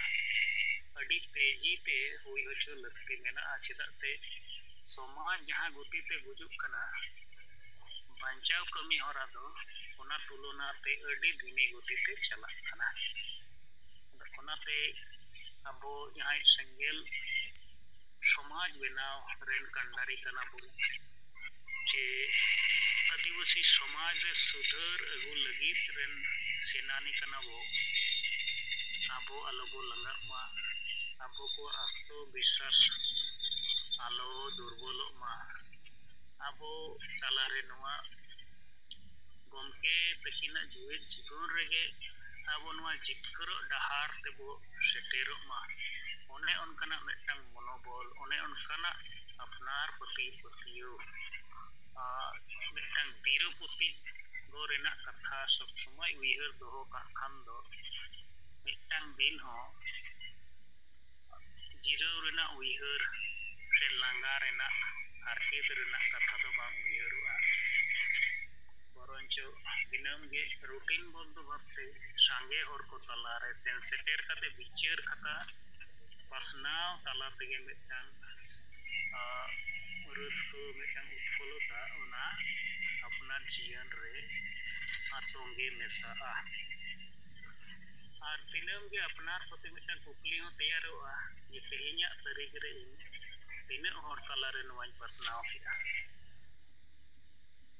ᱟᱹᱰᱤ ᱛᱮᱡᱤ ᱛᱮ ᱦᱩᱭ ᱦᱚᱪᱚ ᱞᱟᱹᱠᱛᱤ ᱢᱮᱱᱟᱜᱼᱟ, ᱪᱮᱫᱟᱜ ᱥᱮ ᱥᱚᱢᱟᱡᱽ ᱡᱟᱦᱟᱸ ᱜᱚᱛᱤ ᱛᱮ ᱜᱩᱡᱩᱜ ᱠᱟᱱᱟ, ᱵᱟᱧᱪᱟᱣ ᱠᱟᱹᱢᱤ ᱦᱚᱨᱟ ᱫᱚ ᱚᱱᱟ ᱛᱩᱞᱚᱱᱟ ᱛᱮ ᱟᱹᱰᱤ ᱫᱷᱤᱢᱤ ᱜᱚᱛᱤ ᱛᱮ ᱪᱟᱞᱟᱜ ᱠᱟᱱᱟ᱾ ᱟᱫᱚ ᱚᱱᱟᱛᱮ ᱟᱵᱚ ᱡᱟᱦᱟᱸᱭ ᱥᱮᱸᱜᱮᱞ ᱥᱚᱢᱟᱡᱽ ᱵᱮᱱᱟᱣ ᱨᱮᱱ ᱠᱟᱱᱰᱟᱨᱤ ᱠᱟᱱᱟ ᱵᱚᱱ, ᱡᱮ ᱟᱹᱫᱤᱵᱟᱹᱥᱤ ᱥᱚᱢᱟᱡᱽ ᱨᱮ ᱥᱩᱫᱷᱟᱹᱨ ᱟᱹᱜᱩ ᱞᱟᱹᱜᱤᱫ ᱨᱮᱱ ᱥᱮᱱᱟᱱᱤ ᱠᱟᱱᱟ ᱵᱚ, ᱟᱵᱚ ᱟᱞᱚ ᱵᱚ ᱞᱟᱸᱜᱟᱜ ᱢᱟ, ᱟᱵᱚ ᱠᱚᱣᱟᱜ ᱟᱛᱢᱚ ᱵᱤᱥᱣᱟᱥ ᱟᱞᱚ ᱫᱩᱨᱵᱚᱞᱚᱜ ᱢᱟ, ᱟᱵᱚ ᱛᱟᱞᱟᱨᱮ ᱱᱚᱣᱟ ᱜᱚᱢᱠᱮ ᱛᱟᱹᱠᱤᱱᱟᱜ ᱡᱤᱣᱮᱫ ᱡᱤᱵᱚᱱ ᱨᱮᱜᱮ ᱟᱵᱚ ᱱᱚᱣᱟ ᱡᱤᱛᱠᱟᱹᱨᱚᱜ ᱰᱟᱦᱟᱨ ᱛᱮᱵᱚ ᱥᱮᱴᱮᱨᱚᱜ ᱢᱟ᱾ ᱚᱱᱮ ᱚᱱᱠᱟᱱᱟᱜ ᱢᱤᱫᱴᱟᱝ ᱢᱚᱱᱳᱵᱚᱞ, ᱚᱱᱮ ᱚᱱᱠᱟᱱᱟᱜ ᱟᱯᱱᱟᱨ ᱯᱨᱚᱛᱤ ᱯᱟᱹᱛᱭᱟᱹᱣ, ᱟᱨ ᱢᱤᱫᱴᱟᱝ ᱫᱤᱨᱟᱹ ᱯᱨᱚᱛᱤᱜᱽᱜᱚ ᱨᱮᱱᱟᱜ ᱠᱟᱛᱷᱟ ᱥᱚᱵᱽ ᱥᱚᱢᱚᱭ ᱩᱭᱦᱟᱹᱨ ᱫᱚᱦᱚ ᱠᱟᱜ ᱠᱷᱟᱱ ᱫᱚ ᱢᱤᱫᱴᱟᱝ ᱫᱤᱱ ᱦᱚᱸ ᱡᱤᱨᱟᱹᱣ ᱨᱮᱱᱟᱜ ᱩᱭᱦᱟᱹᱨ ᱥᱮ ᱞᱟᱸᱜᱟ ᱨᱮᱱᱟᱜ ᱦᱟᱨᱠᱮᱛ ᱨᱮᱱᱟᱜ ᱠᱟᱛᱷᱟ ᱫᱚ ᱵᱟᱝ ᱩᱭᱦᱟᱹᱨᱚᱜᱼᱟ᱾ ᱵᱚᱨᱚᱱᱪᱚ ᱫᱤᱱᱟᱹᱢ ᱜᱮ ᱨᱩᱴᱤᱱ ᱵᱚᱫᱽᱫᱷᱚ ᱵᱷᱟᱵᱽᱛᱮ ᱥᱟᱸᱜᱮ ᱦᱚᱲ ᱠᱚ ᱛᱟᱞᱟᱨᱮ ᱥᱮᱱ ᱥᱮᱴᱮᱨ ᱠᱟᱛᱮ ᱵᱤᱪᱟᱹᱨ ᱠᱷᱟᱛᱟ ᱯᱟᱥᱱᱟᱣ ᱛᱟᱞᱟ ᱛᱮᱜᱮ ᱢᱤᱫᱴᱟᱝ ᱨᱟᱹᱥᱠᱟᱹ, ᱢᱤᱫᱴᱟᱝ ᱩᱛᱯᱷᱩᱞᱞᱚᱛᱟ ᱚᱱᱟ ᱟᱯᱱᱟᱨ ᱡᱤᱭᱚᱱ ᱨᱮ ᱟᱛᱚᱝᱜᱮ ᱢᱮᱥᱟᱜᱼᱟ᱾ ᱟᱨ ᱫᱤᱱᱟᱹᱢ ᱜᱮ ᱟᱯᱱᱟᱨ ᱯᱨᱚᱛᱤ ᱢᱤᱫᱴᱟᱝ ᱠᱩᱠᱞᱤ ᱦᱚᱸ ᱛᱮᱭᱟᱨᱚᱜᱼᱟ ᱡᱮ ᱛᱮᱦᱮᱧᱟᱜ ᱛᱟᱹᱨᱤᱠᱷ ᱨᱮ ᱤᱧ ᱛᱤᱱᱟᱹᱜ ᱦᱚᱲ ᱛᱟᱞᱟᱨᱮ ᱱᱚᱣᱟᱧ ᱯᱟᱥᱱᱟᱣ ᱠᱮᱫᱟ᱾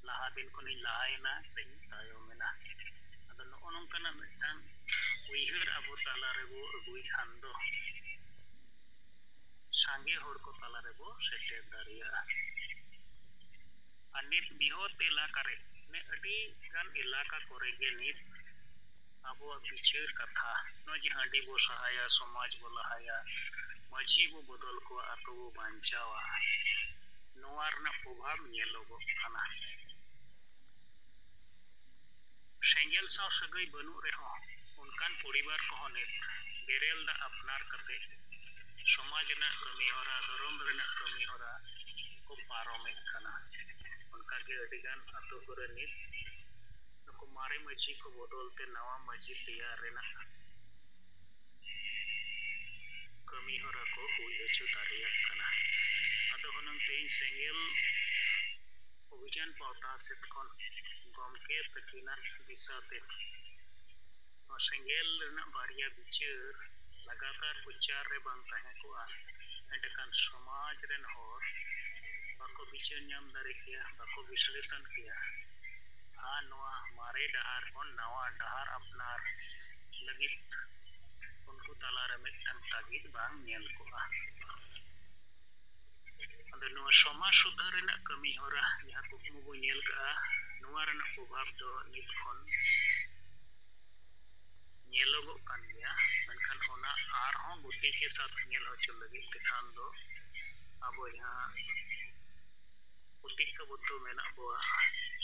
ᱞᱟᱦᱟ ᱫᱤᱱ ᱠᱷᱚᱱᱤᱧ ᱞᱟᱦᱟᱭᱮᱱᱟ ᱥᱮᱧ ᱛᱟᱭᱚᱢᱮᱱᱟ᱾ ᱟᱫᱚ ᱱᱚᱜᱼᱚ ᱱᱚᱝᱠᱟᱱᱟᱜ ᱢᱤᱫᱴᱟᱝ ᱩᱭᱦᱟᱹᱨ ᱟᱵᱚ ᱛᱟᱞᱟ ᱨᱮᱵᱚ ᱟᱹᱜᱩᱭ ᱠᱷᱟᱱ ᱫᱚ ᱥᱟᱸᱜᱮ ᱦᱚᱲ ᱠᱚ ᱛᱟᱞᱟ ᱨᱮᱵᱚ ᱥᱮᱴᱮᱨ ᱫᱟᱲᱮᱭᱟᱜᱼᱟ᱾ ᱟᱨ ᱱᱤᱛ ᱵᱤᱦᱚᱛ ᱮᱞᱟᱠᱟ ᱨᱮ, ᱢᱟᱱᱮ ᱟᱹᱰᱤ ᱜᱟᱱ ᱮᱞᱟᱠᱟ ᱠᱚᱨᱮ ᱜᱮ ᱱᱤᱛ ᱟᱵᱚᱣᱟᱜ ᱵᱤᱪᱟᱹᱨ ᱠᱟᱛᱷᱟ, ᱱᱚᱜᱼᱚᱭ ᱡᱮ ᱦᱟᱺᱰᱤ ᱵᱚ ᱥᱟᱦᱟᱭᱟ, ᱥᱚᱢᱟᱡᱽ ᱵᱚ ᱞᱟᱦᱟᱭᱟ, ᱢᱟᱹᱡᱷᱤ ᱵᱚ ᱵᱚᱫᱚᱞ ᱠᱚᱣᱟ, ᱟᱛᱳ ᱵᱚ ᱵᱟᱧᱪᱟᱣᱟ, ᱱᱚᱣᱟ ᱨᱮᱱᱟᱜ ᱯᱨᱚᱵᱷᱟᱵᱽ ᱧᱮᱞᱚᱜᱚᱜ ᱠᱟᱱᱟ᱾ ᱥᱮᱸᱜᱮᱞ ᱥᱟᱶ ᱥᱟᱹᱜᱟᱹᱭ ᱵᱟᱹᱱᱩᱜ ᱨᱮᱦᱚᱸ ᱚᱱᱠᱟᱱ ᱯᱚᱨᱤᱵᱟᱨ ᱠᱚᱦᱚᱸ ᱱᱤᱛ ᱵᱮᱨᱮᱞ ᱫᱟᱜ ᱟᱯᱱᱟᱨ ᱠᱟᱛᱮ ᱥᱚᱢᱟᱡᱽ ᱨᱮᱱᱟᱜ ᱠᱟᱹᱢᱤ ᱦᱚᱨᱟ, ᱫᱷᱚᱨᱚᱢ ᱨᱮᱱᱟᱜ ᱠᱟᱹᱢᱤ ᱦᱚᱨᱟ ᱠᱚ ᱯᱟᱨᱚᱢᱮᱫ ᱠᱟᱱᱟ᱾ ᱚᱱᱠᱟᱜᱮ ᱟᱹᱰᱤᱜᱟᱱ ᱟᱛᱳ ᱠᱚᱨᱮ ᱱᱤᱛ ᱱᱩᱠᱩ ᱢᱟᱨᱮ ᱢᱟᱹᱡᱷᱤ ᱠᱚ ᱵᱚᱫᱚᱞ ᱛᱮ ᱱᱟᱣᱟ ᱢᱟᱹᱡᱷᱤ ᱛᱮᱭᱟᱨ ᱨᱮᱱᱟᱜ ᱠᱟᱹᱢᱤ ᱦᱚᱨᱟ ᱠᱚ ᱦᱩᱭ ᱦᱚᱪᱚ ᱫᱟᱲᱮᱭᱟᱜ ᱠᱟᱱᱟ᱾ ᱟᱫᱚ ᱦᱩᱱᱟᱹᱝ ᱛᱮᱦᱮᱧ ᱥᱮᱸᱜᱮᱞ ᱚᱵᱷᱤᱡᱟᱱ ᱯᱟᱦᱴᱟ ᱥᱮᱫ ᱠᱷᱚᱱ ᱜᱚᱢᱠᱮ ᱛᱟᱹᱠᱤᱱᱟᱜ ᱫᱤᱥᱟᱹ ᱛᱮ ᱱᱚᱣᱟ ᱥᱮᱸᱜᱮᱞ ᱨᱮᱱᱟᱜ ᱵᱟᱨᱭᱟ ᱵᱤᱪᱟᱹᱨ ᱞᱟᱜᱟᱛᱟᱨ ᱯᱨᱚᱪᱟᱨ ᱨᱮ ᱵᱟᱝ ᱛᱟᱦᱮᱸ ᱠᱚᱜᱼᱟ, ᱮᱸᱰᱮᱠᱷᱟᱱ ᱥᱚᱢᱟᱡᱽ ᱨᱮᱱ ᱦᱚᱲ ᱵᱟᱠᱚ ᱵᱤᱪᱟᱹᱨ ᱧᱟᱢ ᱫᱟᱲᱮ ᱠᱮᱭᱟ, ᱵᱟᱠᱚ ᱵᱤᱥᱞᱮᱥᱚᱱ ᱠᱮᱭᱟ᱾ ᱟᱨ ᱱᱚᱣᱟ ᱢᱟᱨᱮ ᱰᱟᱦᱟᱨ ᱠᱷᱚᱱ ᱱᱟᱣᱟ ᱰᱟᱦᱟᱨ ᱟᱯᱱᱟᱨ ᱞᱟᱹᱜᱤᱫ ᱩᱱᱠᱩ ᱛᱟᱞᱟᱨᱮ ᱢᱤᱫᱴᱟᱝ ᱛᱟᱹᱜᱤᱫ ᱵᱟᱝ ᱧᱮᱞ ᱠᱚᱜᱼᱟ᱾ ᱟᱫᱚ ᱱᱚᱣᱟ ᱥᱚᱢᱟᱡᱽ ᱥᱩᱫᱷᱟᱹᱨ ᱨᱮᱱᱟᱜ ᱠᱟᱹᱢᱤ ᱦᱚᱨᱟ ᱡᱟᱦᱟᱸ ᱠᱩᱠᱢᱩ ᱵᱚ ᱧᱮᱞ ᱠᱟᱜᱼᱟ, ᱱᱚᱣᱟ ᱨᱮᱱᱟᱜ ᱯᱨᱚᱵᱷᱟᱵᱽ ᱫᱚ ᱱᱤᱛ ᱠᱷᱚᱱ ᱧᱮᱞᱚᱜᱚᱜ ᱠᱟᱱ ᱜᱮᱭᱟ, ᱢᱮᱱᱠᱷᱟᱱ ᱚᱱᱟ ᱟᱨᱦᱚᱸ ᱜᱚᱛᱤ ᱠᱮ ᱥᱟᱛ ᱧᱮᱞ ᱦᱚᱪᱚ ᱞᱟᱹᱜᱤᱫ ᱛᱮᱠᱷᱟᱱ ᱫᱚ ᱟᱵᱚ ᱡᱟᱦᱟᱸ ᱯᱨᱚᱛᱤᱡᱽᱧᱟᱵᱚᱫᱽᱫᱷᱚ ᱢᱮᱱᱟᱜ ᱵᱚᱣᱟ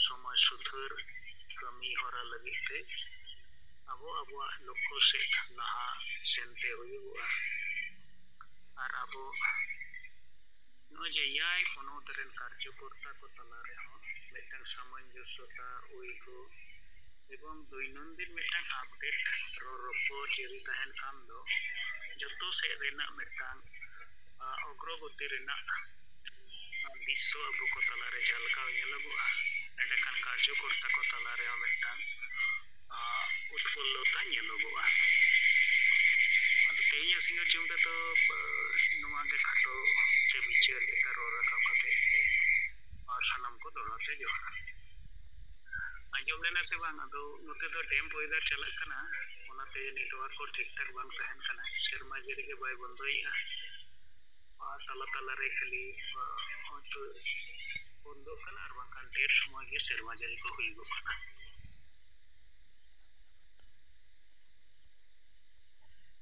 ᱥᱚᱢᱟᱡᱽ ᱥᱩᱫᱷᱟᱹᱨ ᱠᱟᱹᱢᱤ ᱦᱚᱨᱟ ᱞᱟᱹᱜᱤᱫ ᱛᱮ, ᱟᱵᱚ ᱟᱵᱚᱣᱟᱜ ᱞᱚᱠᱠᱷᱚ ᱥᱮᱫ ᱞᱟᱦᱟ ᱥᱮᱱᱛᱮ ᱦᱩᱭᱩᱜᱚᱜᱼᱟ᱾ ᱟᱨ ᱟᱵᱚ ᱱᱚᱜᱼᱚᱭ ᱡᱮ ᱮᱭᱟᱭ ᱯᱚᱱᱚᱛ ᱨᱮᱱ ᱠᱟᱨᱡᱚᱠᱚᱨᱛᱟ ᱠᱚ ᱛᱟᱞᱟ ᱨᱮᱦᱚᱸ ᱢᱤᱫᱴᱟᱝ ᱥᱟᱢᱚᱧᱡᱚᱥᱥᱚᱛᱟ, ᱩᱭᱦᱟᱹᱨ ᱮᱵᱚᱝ ᱫᱳᱭᱱᱚᱱᱫᱤᱱ ᱢᱤᱫᱴᱟᱝ ᱟᱯᱰᱮᱴ ᱨᱚᱲ ᱨᱚᱯᱚᱲ ᱡᱟᱹᱨᱤ ᱛᱟᱦᱮᱱ ᱠᱷᱟᱱ ᱫᱚ ᱡᱚᱛᱚ ᱥᱮᱫ ᱨᱮᱱᱟᱜ ᱢᱤᱫᱴᱟᱝ, ᱟ, ᱚᱜᱨᱚᱜᱚᱛᱤ ᱨᱮᱱᱟᱜ, ᱟ, ᱫᱨᱤᱥᱥᱚ ᱟᱵᱚ ᱠᱚ ᱛᱟᱞᱟᱨᱮ ᱡᱷᱟᱞᱠᱟᱣ ᱧᱮᱞᱚᱜᱚᱜᱼᱟ᱾ ᱮᱸᱰᱮᱠᱷᱟᱱ ᱠᱟᱨᱡᱚᱠᱚᱨᱛᱟ ᱠᱚ ᱛᱟᱞᱟᱨᱮ ᱦᱚᱸ ᱢᱤᱫᱴᱟᱝ, ᱟ, ᱩᱛᱯᱷᱩᱞᱞᱚᱛᱟ ᱧᱮᱞᱚᱜᱚᱜᱼᱟ᱾ ᱟᱫᱚ ᱛᱮᱦᱮᱧᱟᱜ ᱥᱤᱸᱜᱟᱹᱲ ᱡᱚᱢ ᱨᱮᱫᱚ, ᱟ, ᱱᱚᱣᱟ ᱜᱮ ᱠᱷᱟᱴᱚ ᱥᱮ ᱵᱤᱪᱟᱹᱨ ᱞᱮᱠᱟ ᱨᱚᱲ ᱨᱟᱠᱟᱵ ᱠᱟᱛᱮ, ᱟ, ᱥᱟᱱᱟᱢ ᱠᱚ ᱫᱚᱦᱲᱟ ᱛᱮ ᱡᱚᱦᱟᱨ᱾ ᱟᱸᱡᱚᱢ ᱞᱮᱱᱟ ᱥᱮ ᱵᱟᱝ? ᱟᱫᱚ ᱱᱚᱛᱮ ᱫᱚ damp weather ᱪᱟᱞᱟᱜ ᱠᱟᱱᱟ, ᱚᱱᱟᱛᱮ network ᱠᱚ ᱴᱷᱤᱠ ᱴᱷᱟᱠ ᱵᱟᱝ ᱛᱟᱦᱮᱱ ᱠᱟᱱᱟ᱾ ᱥᱮᱨᱢᱟ ᱡᱟᱹᱲᱤ ᱜᱮ ᱵᱟᱭ ᱵᱚᱱᱫᱚᱭᱮᱫᱼᱟ᱾ ᱟᱨ ᱛᱟᱞᱟ ᱛᱟᱞᱟ ᱨᱮ ᱠᱷᱟᱹᱞᱤ, ᱟ, ᱦᱚᱭᱛᱳ ᱵᱚᱱᱫᱚᱜ ᱠᱟᱱᱟ, ᱟᱨ ᱵᱟᱝᱠᱷᱟᱱ ᱰᱷᱮᱨ ᱥᱚᱢᱚᱭ ᱜᱮ ᱥᱮᱨᱢᱟ ᱡᱟᱹᱲᱤ ᱠᱚ ᱦᱩᱭᱩᱜᱚᱜ ᱠᱟᱱᱟ᱾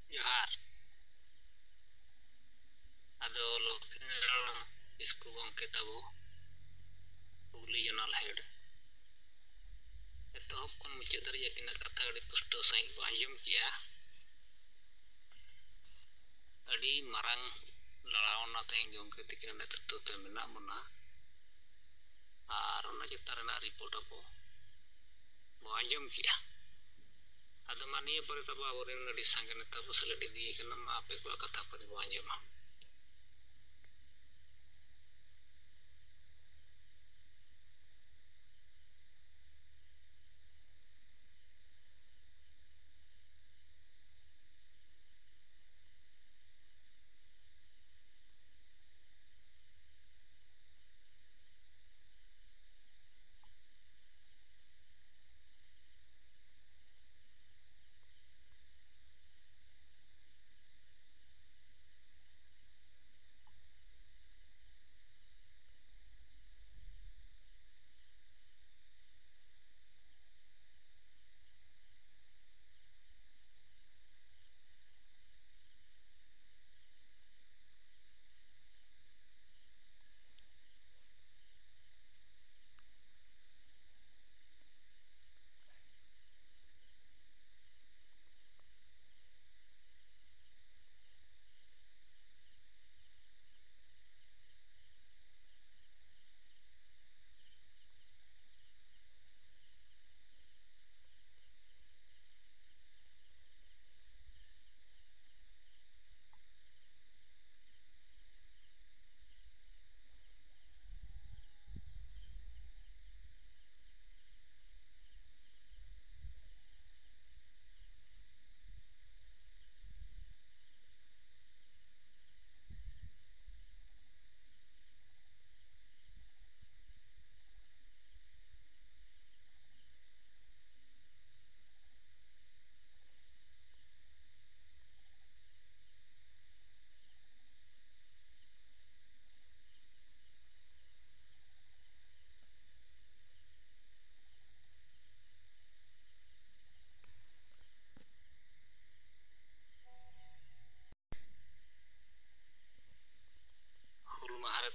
ᱡᱚᱦᱟᱨ᱾ ᱟᱫᱚ ᱞᱚᱠᱠᱷᱤᱱᱟᱨᱟᱭᱚᱬ ᱠᱤᱥᱠᱩ ᱜᱚᱢᱠᱮ ᱛᱟᱵᱚ, ᱦᱩᱜᱽᱞᱤ zonal head, ᱮᱛᱚᱦᱚᱵ ᱠᱷᱚᱱ ᱢᱩᱪᱟᱹᱫ ᱫᱷᱟᱹᱨᱤᱡ ᱟᱹᱠᱤᱱᱟᱜ ᱠᱟᱛᱷᱟ ᱟᱹᱰᱤ ᱯᱩᱥᱴᱟᱹᱣ ᱥᱟᱺᱦᱤᱡ ᱵᱚ ᱟᱸᱡᱚᱢ ᱠᱮᱜᱼᱟ᱾ ᱟᱹᱰᱤ ᱢᱟᱨᱟᱝ ᱞᱟᱲᱟᱣᱱᱟ ᱛᱮᱦᱮᱧ ᱜᱚᱢᱠᱮ ᱛᱤᱠᱤᱱᱟᱜ ᱱᱮᱛᱨᱤᱛᱵ ᱛᱮ ᱢᱮᱱᱟᱜ ᱵᱚᱱᱟ, ᱟᱨ ᱚᱱᱟ ᱪᱮᱛᱟᱱ ᱨᱮᱱᱟᱜ report ᱟᱵᱚ ᱵᱚ ᱟᱸᱡᱚᱢ ᱠᱮᱜᱼᱟ᱾ ᱟᱫᱚ ᱢᱟ ᱱᱤᱭᱟᱹ ᱯᱚᱨᱮ ᱛᱟᱵᱚ ᱟᱵᱚᱨᱮᱱ ᱟᱹᱰᱤ ᱥᱟᱸᱜᱮ ᱱᱮᱛᱟ ᱵᱚ ᱥᱮᱞᱮᱫ ᱤᱫᱤᱭᱮ ᱠᱟᱱᱟ, ᱢᱟ ᱟᱯᱮ ᱠᱚᱣᱟᱜ ᱠᱟᱛᱷᱟ ᱠᱚ ᱵᱚ ᱟᱸᱡᱚᱢᱟ᱾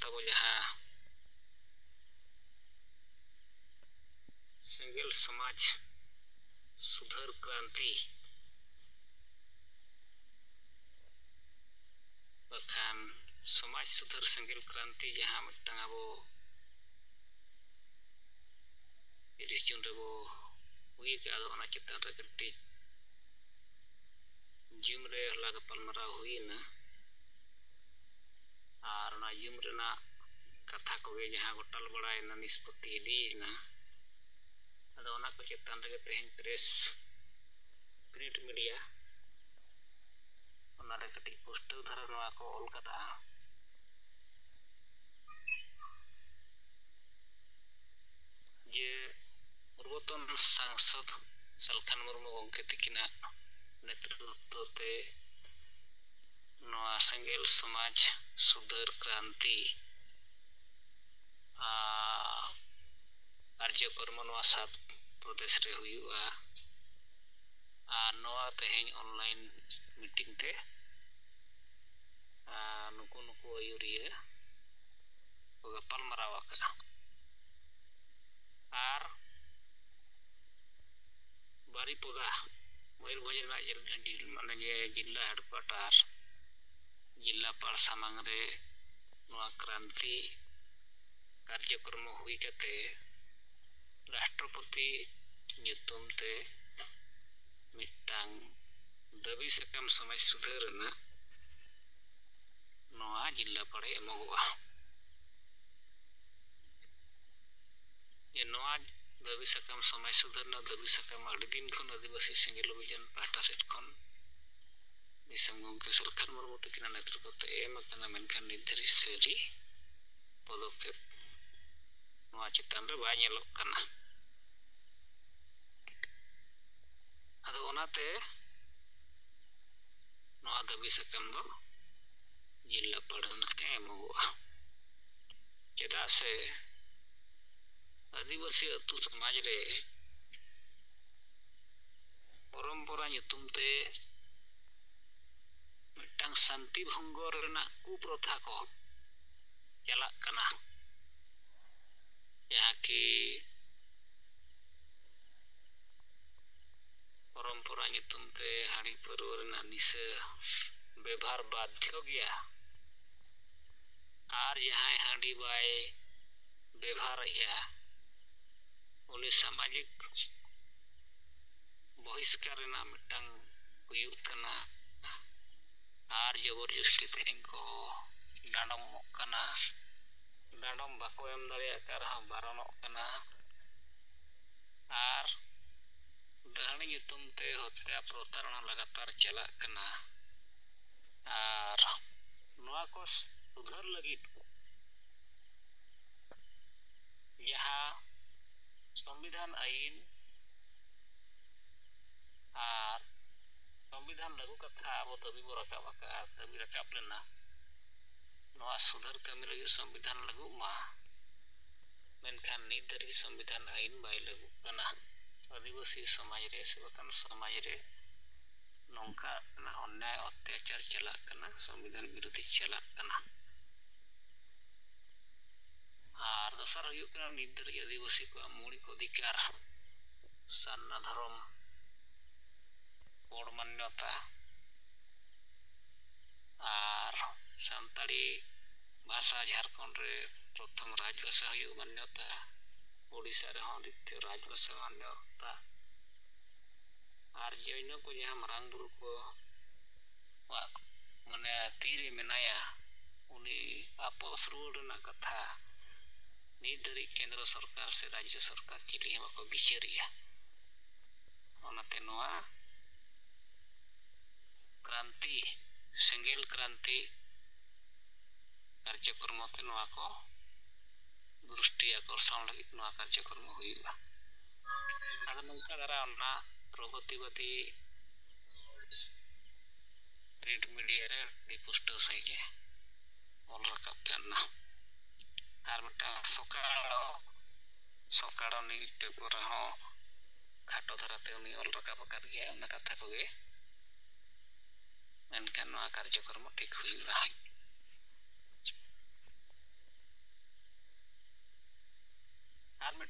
ᱛᱟᱵᱚ ᱡᱟᱦᱟᱸ ᱥᱮᱸᱜᱮᱞ ᱥᱚᱢᱟᱡᱽ ᱥᱩᱫᱷᱟᱹᱨ ᱠᱨᱟᱱᱛᱤ, ᱵᱟᱠᱷᱟᱱ ᱥᱚᱢᱟᱡᱽ ᱥᱩᱫᱷᱟᱹᱨ ᱥᱮᱸᱜᱮᱞ ᱠᱨᱟᱱᱛᱤ, ᱡᱟᱦᱟᱸ ᱢᱤᱫᱴᱟᱝ ᱟᱵᱚ ᱛᱤᱨᱤᱥ ᱡᱩᱱ ᱨᱮᱵᱚ ᱦᱩᱭ ᱟᱠᱟᱫ, ᱟᱫᱚ ᱚᱱᱟ ᱪᱮᱛᱟᱱ ᱨᱮ ᱠᱟᱹᱴᱤᱡ ᱡᱩᱢ ᱨᱮ ᱦᱚᱞᱟ ᱜᱟᱯᱟᱞᱢᱟᱨᱟᱣ ᱦᱩᱭᱮᱱᱟ᱾ ᱟᱨ ᱚᱱᱟ ᱡᱩᱢ ᱨᱮᱱᱟᱜ ᱠᱟᱛᱷᱟ ᱠᱚᱜᱮ ᱡᱟᱦᱟᱸ ᱜᱚᱴᱟᱞ ᱵᱟᱲᱟᱭᱮᱱᱟ, ᱱᱤᱥᱯᱚᱛᱤ ᱤᱫᱤᱭᱮᱱᱟ, ᱟᱫᱚ ᱚᱱᱟ ᱠᱚ ᱪᱮᱛᱟᱱ ᱨᱮᱜᱮ ᱛᱮᱦᱮᱧ ᱯᱨᱮᱥ, ᱯᱨᱤᱱᱴ ᱢᱤᱰᱤᱭᱟ, ᱚᱱᱟᱨᱮ ᱠᱟᱹᱴᱤᱡ ᱯᱩᱥᱴᱟᱹᱣ ᱫᱷᱟᱨᱟ ᱱᱚᱣᱟ ᱠᱚ ᱚᱞ ᱠᱟᱫᱟ ᱡᱮ ᱯᱩᱨᱵᱚᱛᱚᱱ ᱥᱟᱝᱥᱚᱫᱽ ᱥᱟᱞᱠᱷᱟᱱ ᱢᱩᱨᱢᱩ ᱜᱚᱢᱠᱮ ᱛᱤᱠᱤᱱᱟᱜ ᱱᱮᱛᱨᱤᱛᱵ ᱛᱮ ᱱᱚᱣᱟ ᱥᱮᱸᱜᱮᱞ ᱥᱚᱢᱟᱡᱽ ᱥᱩᱫᱷᱟᱹᱨ ᱠᱨᱟᱱᱛᱤ ᱟᱨ ᱠᱟᱨᱡᱚᱠᱨᱚᱢ ᱱᱚᱣᱟ ᱥᱟᱛ ᱯᱨᱚᱫᱮᱥ ᱨᱮ ᱦᱩᱭᱩᱜᱼᱟ᱾ ᱟᱨ ᱱᱚᱣᱟ ᱛᱮᱦᱮᱧ ᱚᱱᱞᱟᱭᱤᱱ ᱢᱤᱴᱤᱝ ᱛᱮ, ᱟᱨ ᱱᱩᱠᱩ ᱱᱩᱠᱩ ᱟᱹᱭᱩᱨᱤᱭᱟᱹ ᱠᱚ ᱜᱟᱯᱟᱞ ᱢᱟᱨᱟᱣ ᱟᱠᱟᱫᱼᱟ᱾ ᱟᱨ ᱵᱟᱨᱤᱯᱚᱫᱟ, ᱢᱚᱭᱩᱨᱵᱷᱚᱸᱡᱽ ᱨᱮᱱᱟᱜ ᱡᱮᱞ-, ᱡᱤᱞ-, ᱢᱟᱱᱮ ᱡᱮ ᱡᱤᱞᱟ ᱦᱮᱰᱠᱩᱣᱟᱴᱟᱨ, ᱡᱤᱞᱟᱯᱟᱲ ᱥᱟᱢᱟᱝ ᱨᱮ ᱱᱚᱣᱟ ᱠᱨᱟᱱᱛᱤ ᱠᱟᱨᱡᱚᱠᱨᱚᱢ ᱦᱩᱭ ᱠᱟᱛᱮ ᱨᱟᱥᱴᱨᱚᱯᱚᱛᱤ ᱧᱩᱛᱩᱢ ᱛᱮ ᱢᱤᱫᱴᱟᱝ ᱫᱟᱹᱵᱤ ᱥᱟᱠᱟᱢ ᱥᱚᱢᱟᱡᱽ ᱥᱩᱫᱷᱟᱹᱨ ᱨᱮᱱᱟᱜ ᱱᱚᱣᱟ ᱡᱤᱞᱟᱯᱟᱲᱮ ᱮᱢᱚᱜᱚᱜᱼᱟ᱾ ᱡᱮ ᱱᱚᱣᱟ ᱫᱟᱹᱵᱤ ᱥᱟᱠᱟᱢ, ᱥᱚᱢᱟᱡᱽ ᱥᱩᱫᱷᱟᱹᱨ ᱨᱮᱱᱟᱜ ᱫᱟᱹᱵᱤ ᱥᱟᱠᱟᱢ ᱟᱹᱰᱤ ᱫᱤᱱ ᱠᱷᱚᱱ ᱟᱹᱫᱤᱵᱟᱹᱥᱤ ᱥᱮᱸᱜᱮᱞ ᱚᱵᱷᱤᱡᱟᱱ ᱯᱟᱦᱴᱟ ᱥᱮᱫ ᱠᱷᱚᱱ ᱫᱤᱥᱚᱢ ᱜᱚᱢᱠᱮ ᱥᱟᱞᱠᱷᱟᱱ ᱢᱩᱨᱢᱩ ᱛᱟᱹᱠᱤᱱᱟᱜ ᱱᱮᱛᱨᱤᱛᱵ ᱛᱮ ᱮᱢ ᱟᱠᱟᱱᱟ, ᱢᱮᱱᱠᱷᱟᱱ ᱱᱤᱛ ᱫᱷᱟᱹᱨᱤᱡ ᱥᱟᱹᱨᱤ ᱯᱚᱫᱚᱠᱷᱮᱯ ᱱᱚᱣᱟ ᱪᱮᱛᱟᱱ ᱨᱮ ᱵᱟᱭ ᱧᱮᱞᱚᱜ ᱠᱟᱱᱟ᱾ ᱟᱫᱚ ᱚᱱᱟᱛᱮ ᱱᱚᱣᱟ ᱫᱟᱹᱵᱤ ᱥᱟᱠᱟᱢ ᱫᱚ ᱡᱤᱞᱟᱯᱟᱲ ᱨᱮᱱᱟᱜ ᱮ ᱮᱢᱚᱜᱚᱜᱼᱟ᱾ ᱪᱮᱫᱟᱜ ᱥᱮ ᱟᱹᱫᱤᱵᱟᱹᱥᱤ ᱟᱹᱛᱩ ᱥᱚᱢᱟᱡᱽ ᱨᱮ ᱯᱚᱨᱚᱢᱯᱚᱨᱟ ᱧᱩᱛᱩᱢ ᱛᱮ ᱢᱤᱫᱴᱟᱝ ᱥᱟᱱᱛᱤ ᱵᱷᱚᱝᱜᱚ ᱨᱮᱱᱟᱜ ᱠᱩᱯᱨᱚᱛᱷᱟ ᱠᱚ ᱪᱟᱞᱟᱜ ᱠᱟᱱᱟ, ᱡᱟᱦᱟᱸ ᱠᱤ ᱯᱚᱨᱚᱢᱯᱚᱨᱟ ᱧᱩᱛᱩᱢ ᱛᱮ ᱦᱟᱺᱰᱤ ᱯᱟᱹᱨᱣᱟᱹ ᱨᱮᱱᱟᱜ ᱱᱤᱥᱟᱹ ᱵᱮᱵᱷᱟᱨ ᱵᱟᱫᱽᱫᱷᱚ ᱜᱮᱭᱟ᱾ ᱟᱨ ᱡᱟᱦᱟᱸᱭ ᱦᱟᱺᱰᱤ ᱵᱟᱭ ᱵᱮᱵᱷᱟᱨᱮᱜᱼᱟ, ᱩᱱᱤ ᱥᱟᱢᱟᱡᱤᱠ ᱵᱚᱦᱤᱥᱠᱟᱨ ᱨᱮᱱᱟᱜ ᱢᱤᱫᱴᱟᱝ ᱦᱩᱭᱩᱜ ᱠᱟᱱᱟ᱾ ᱟᱨ ᱡᱚᱵᱚᱨ ᱡᱚᱥᱛᱤ ᱛᱮᱦᱮᱧ ᱠᱚ ᱰᱟᱸᱰᱚᱢᱚᱜ ᱠᱟᱱᱟ, ᱰᱟᱸᱰᱚᱢ ᱵᱟᱠᱚ ᱮᱢ ᱫᱟᱲᱮᱭᱟᱜ ᱠᱟᱱ ᱨᱮᱦᱚᱸ ᱵᱟᱨᱚᱱᱚᱜ ᱠᱟᱱᱟ᱾ ᱟᱨ ᱰᱟᱹᱦᱟᱹᱲᱤ ᱧᱩᱛᱩᱢ ᱛᱮ ᱦᱚᱛᱭᱟ ᱯᱨᱚᱛᱟᱨᱚᱬᱟ ᱞᱟᱜᱟᱛᱟᱨ ᱪᱟᱞᱟᱜ ᱠᱟᱱᱟ᱾ ᱟᱨ ᱱᱚᱣᱟ ᱠᱚ ᱥᱩᱫᱷᱟᱹᱨ ᱞᱟᱹᱜᱤᱫ ᱡᱟᱦᱟᱸ ᱥᱚᱝᱵᱤᱫᱷᱟᱱ ᱟᱹᱭᱤᱱ ᱟᱨ ᱥᱚᱝᱵᱤᱫᱷᱟᱱ ᱞᱟᱹᱜᱩ ᱠᱟᱛᱷᱟ ᱟᱵᱚ ᱫᱟᱹᱵᱤ ᱵᱚ ᱨᱟᱠᱟᱵ ᱟᱠᱟᱫᱼᱟ, ᱫᱟᱹᱵᱤ ᱨᱟᱠᱟᱵ ᱞᱮᱱᱟ, ᱱᱚᱣᱟ ᱥᱩᱫᱷᱟᱹᱨ ᱠᱟᱹᱢᱤ ᱞᱟᱹᱜᱤᱫ ᱥᱚᱝᱵᱤᱫᱷᱟᱱ ᱞᱟᱹᱜᱩᱜ ᱢᱟ᱾ ᱢᱮᱱᱠᱷᱟᱱ ᱱᱤᱛ ᱫᱷᱟᱹᱨᱤᱡ ᱥᱚᱝᱵᱤᱫᱷᱟᱱ ᱟᱹᱭᱤᱱ ᱵᱟᱭ ᱞᱟᱹᱜᱩᱜ ᱠᱟᱱᱟ᱾ ᱟᱹᱫᱤᱵᱟᱹᱥᱤ ᱥᱚᱢᱟᱡᱽ ᱨᱮ ᱥᱮ ᱵᱟᱠᱷᱟᱱ ᱥᱚᱢᱟᱡᱽ ᱨᱮ ᱱᱚᱝᱠᱟ ᱚᱱᱱᱭᱟᱭ ᱚᱛᱛᱟᱪᱟᱨ ᱪᱟᱞᱟᱜ ᱠᱟᱱᱟ, ᱥᱚᱝᱵᱤᱫᱷᱟᱱ ᱵᱤᱨᱳᱫᱷᱤ ᱪᱟᱞᱟᱜ ᱠᱟᱱᱟ᱾ ᱟᱨ ᱫᱚᱥᱟᱨ ᱦᱩᱭᱩᱜ ᱠᱟᱱᱟ, ᱱᱤᱛ ᱫᱷᱟᱹᱨᱤᱡ ᱟᱹᱫᱤᱵᱟᱹᱥᱤ ᱠᱚᱣᱟᱜ ᱢᱳᱣᱞᱤᱠ ᱚᱫᱷᱤᱠᱟᱨ, ᱥᱟᱨᱱᱟ ᱫᱷᱚᱨᱚᱢ ᱠᱳᱰ ᱢᱟᱱᱱᱚᱛᱟ, ᱟᱨ ᱥᱟᱱᱛᱟᱲᱤ ᱵᱷᱟᱥᱟ ᱡᱷᱟᱲᱠᱷᱚᱸᱰ ᱨᱮ ᱯᱨᱚᱛᱷᱚᱢ ᱨᱟᱡᱽ ᱵᱷᱟᱥᱟ ᱦᱩᱭᱩᱜ ᱢᱟᱱᱱᱚᱛᱟ, ᱳᱰᱤᱥᱟ ᱨᱮᱦᱚᱸ ᱫᱤᱛᱤᱭᱚ ᱨᱟᱡᱽ ᱵᱷᱟᱥᱟ ᱢᱟᱱᱱᱚᱛᱟ, ᱟᱨ ᱡᱮ ᱤᱱᱟᱹ ᱠᱚ ᱡᱟᱦᱟᱸ ᱢᱟᱨᱟᱝ ᱵᱩᱨᱩ ᱠᱚ ᱣᱟᱜ ᱢᱟᱱᱮ ᱛᱤᱨᱮ ᱢᱮᱱᱟᱭᱟ, ᱩᱱᱤ ᱟᱯᱚᱥ ᱨᱩᱣᱟᱹᱲ ᱨᱮᱱᱟᱜ ᱠᱟᱛᱷᱟ ᱱᱤᱛ ᱫᱷᱟᱹᱨᱤᱡ ᱠᱮᱱᱫᱨᱚ ᱥᱚᱨᱠᱟᱨ ᱥᱮ ᱨᱟᱡᱽᱡᱚ ᱥᱚᱨᱠᱟᱨ ᱪᱤᱞᱤ ᱦᱚᱸ ᱵᱟᱠᱚ ᱵᱤᱪᱟᱹᱨᱮᱜᱼᱟ᱾ ᱚᱱᱟᱛᱮ ᱱᱚᱣᱟ ᱠᱨᱟᱱᱛᱤ, ᱥᱮᱸᱜᱮᱞ ᱠᱨᱟᱱᱛᱤ ᱠᱟᱨᱡᱚᱠᱨᱚᱢᱚ ᱛᱮ ᱱᱚᱣᱟ ᱠᱚ ᱫᱨᱤᱥᱴᱤ ᱟᱠᱚᱨᱥᱚᱱ ᱞᱟᱹᱜᱤᱫ ᱱᱚᱣᱟ ᱠᱟᱨᱡᱚᱠᱨᱚᱢᱚ ᱦᱩᱭᱩᱜᱼᱟ᱾ ᱟᱫᱚ ᱱᱚᱝᱠᱟ ᱫᱷᱟᱨᱟ ᱚᱱᱟ ᱯᱨᱚᱜᱚᱛᱤᱵᱟᱫᱤ ᱯᱨᱤᱱᱴ ᱢᱤᱰᱤᱭᱟ ᱨᱮ ᱟᱹᱰᱤ ᱯᱩᱥᱴᱟᱹᱣ ᱥᱟᱺᱦᱤᱡ ᱮ ᱚᱞ ᱨᱟᱠᱟᱵ ᱠᱟᱱᱟ᱾ ᱟᱨ ᱢᱤᱫᱴᱟᱝ ᱥᱚᱠᱟᱲᱚ, ᱥᱚᱠᱟᱲᱚ ᱱᱤᱭᱩᱡᱽ ᱯᱮᱯᱟᱨ ᱨᱮᱦᱚᱸ ᱠᱷᱟᱴᱚ ᱫᱷᱟᱨᱟᱛᱮ ᱩᱱᱤ ᱚᱞ ᱨᱟᱠᱟᱵ ᱟᱠᱟᱫ ᱜᱮᱭᱟ ᱚᱱᱟ ᱠᱟᱛᱷᱟ ᱠᱚᱜᱮ᱾ ᱢᱮᱱᱠᱷᱟᱱ ᱱᱚᱣᱟ ᱠᱟᱨᱡᱚᱠᱨᱚᱢ ᱴᱷᱤᱠ ᱦᱩᱭᱩᱜᱼᱟ᱾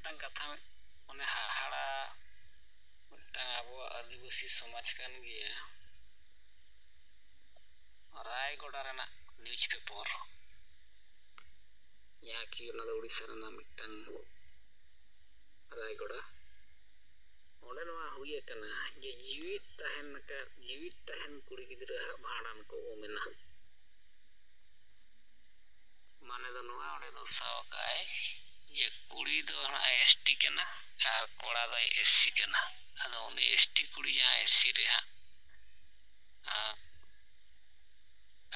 ᱢᱤᱫᱴᱟᱝ ᱠᱟᱛᱷᱟ, ᱚᱱᱮ ᱦᱟᱦᱟᱲᱟ ᱢᱤᱫᱴᱟᱝ ᱟᱵᱚᱣᱟᱜ ᱟᱹᱫᱤᱵᱟᱹᱥᱤ ᱥᱚᱢᱟᱡᱽ ᱠᱟᱱ ᱜᱮᱭᱟ᱾ ᱨᱟᱭᱜᱚᱰᱟ ᱨᱮᱱᱟᱜ ᱱᱤᱭᱩᱡᱽ ᱯᱮᱯᱟᱨ, ᱡᱟᱦᱟᱸ ᱠᱤ ᱚᱱᱟ ᱫᱚ ᱩᱲᱤᱥᱥᱟ ᱨᱮᱱᱟᱜ ᱢᱤᱫᱴᱟᱝ ᱨᱟᱭᱜᱚᱰᱟ, ᱚᱸᱰᱮ ᱱᱚᱣᱟ ᱦᱩᱭ ᱟᱠᱟᱱᱟ ᱡᱮ ᱡᱤᱣᱤᱫ ᱛᱟᱦᱮᱱ ᱟᱠᱟᱫ, ᱡᱤᱣᱤᱫ ᱛᱟᱦᱮᱱ ᱠᱩᱲᱤ ᱜᱤᱫᱽᱨᱟᱹ ᱦᱟᱜ ᱵᱷᱟᱸᱰᱟᱱ ᱠᱚ ᱩᱢ ᱮᱱᱟ᱾ ᱢᱟᱱᱮ ᱫᱚ ᱱᱚᱣᱟ ᱚᱸᱰᱮ ᱫᱚ ᱥᱟᱵ ᱟᱠᱟᱫᱟᱭ ᱡᱮ ᱠᱩᱲᱤ ᱫᱚ ᱦᱟᱸᱜ ᱮᱥ ᱴᱤ ᱠᱟᱱᱟ ᱟᱨ ᱠᱚᱲᱟ ᱫᱚᱭ ᱮᱥ ᱥᱤ ᱠᱟᱱᱟ᱾ ᱟᱫᱚ ᱩᱱᱤ ᱮᱥ ᱴᱤ ᱠᱩᱲᱤ ᱡᱟᱦᱟᱸ ᱮᱥ ᱥᱤ ᱨᱮ ᱦᱟᱸᱜ, ᱟᱸ,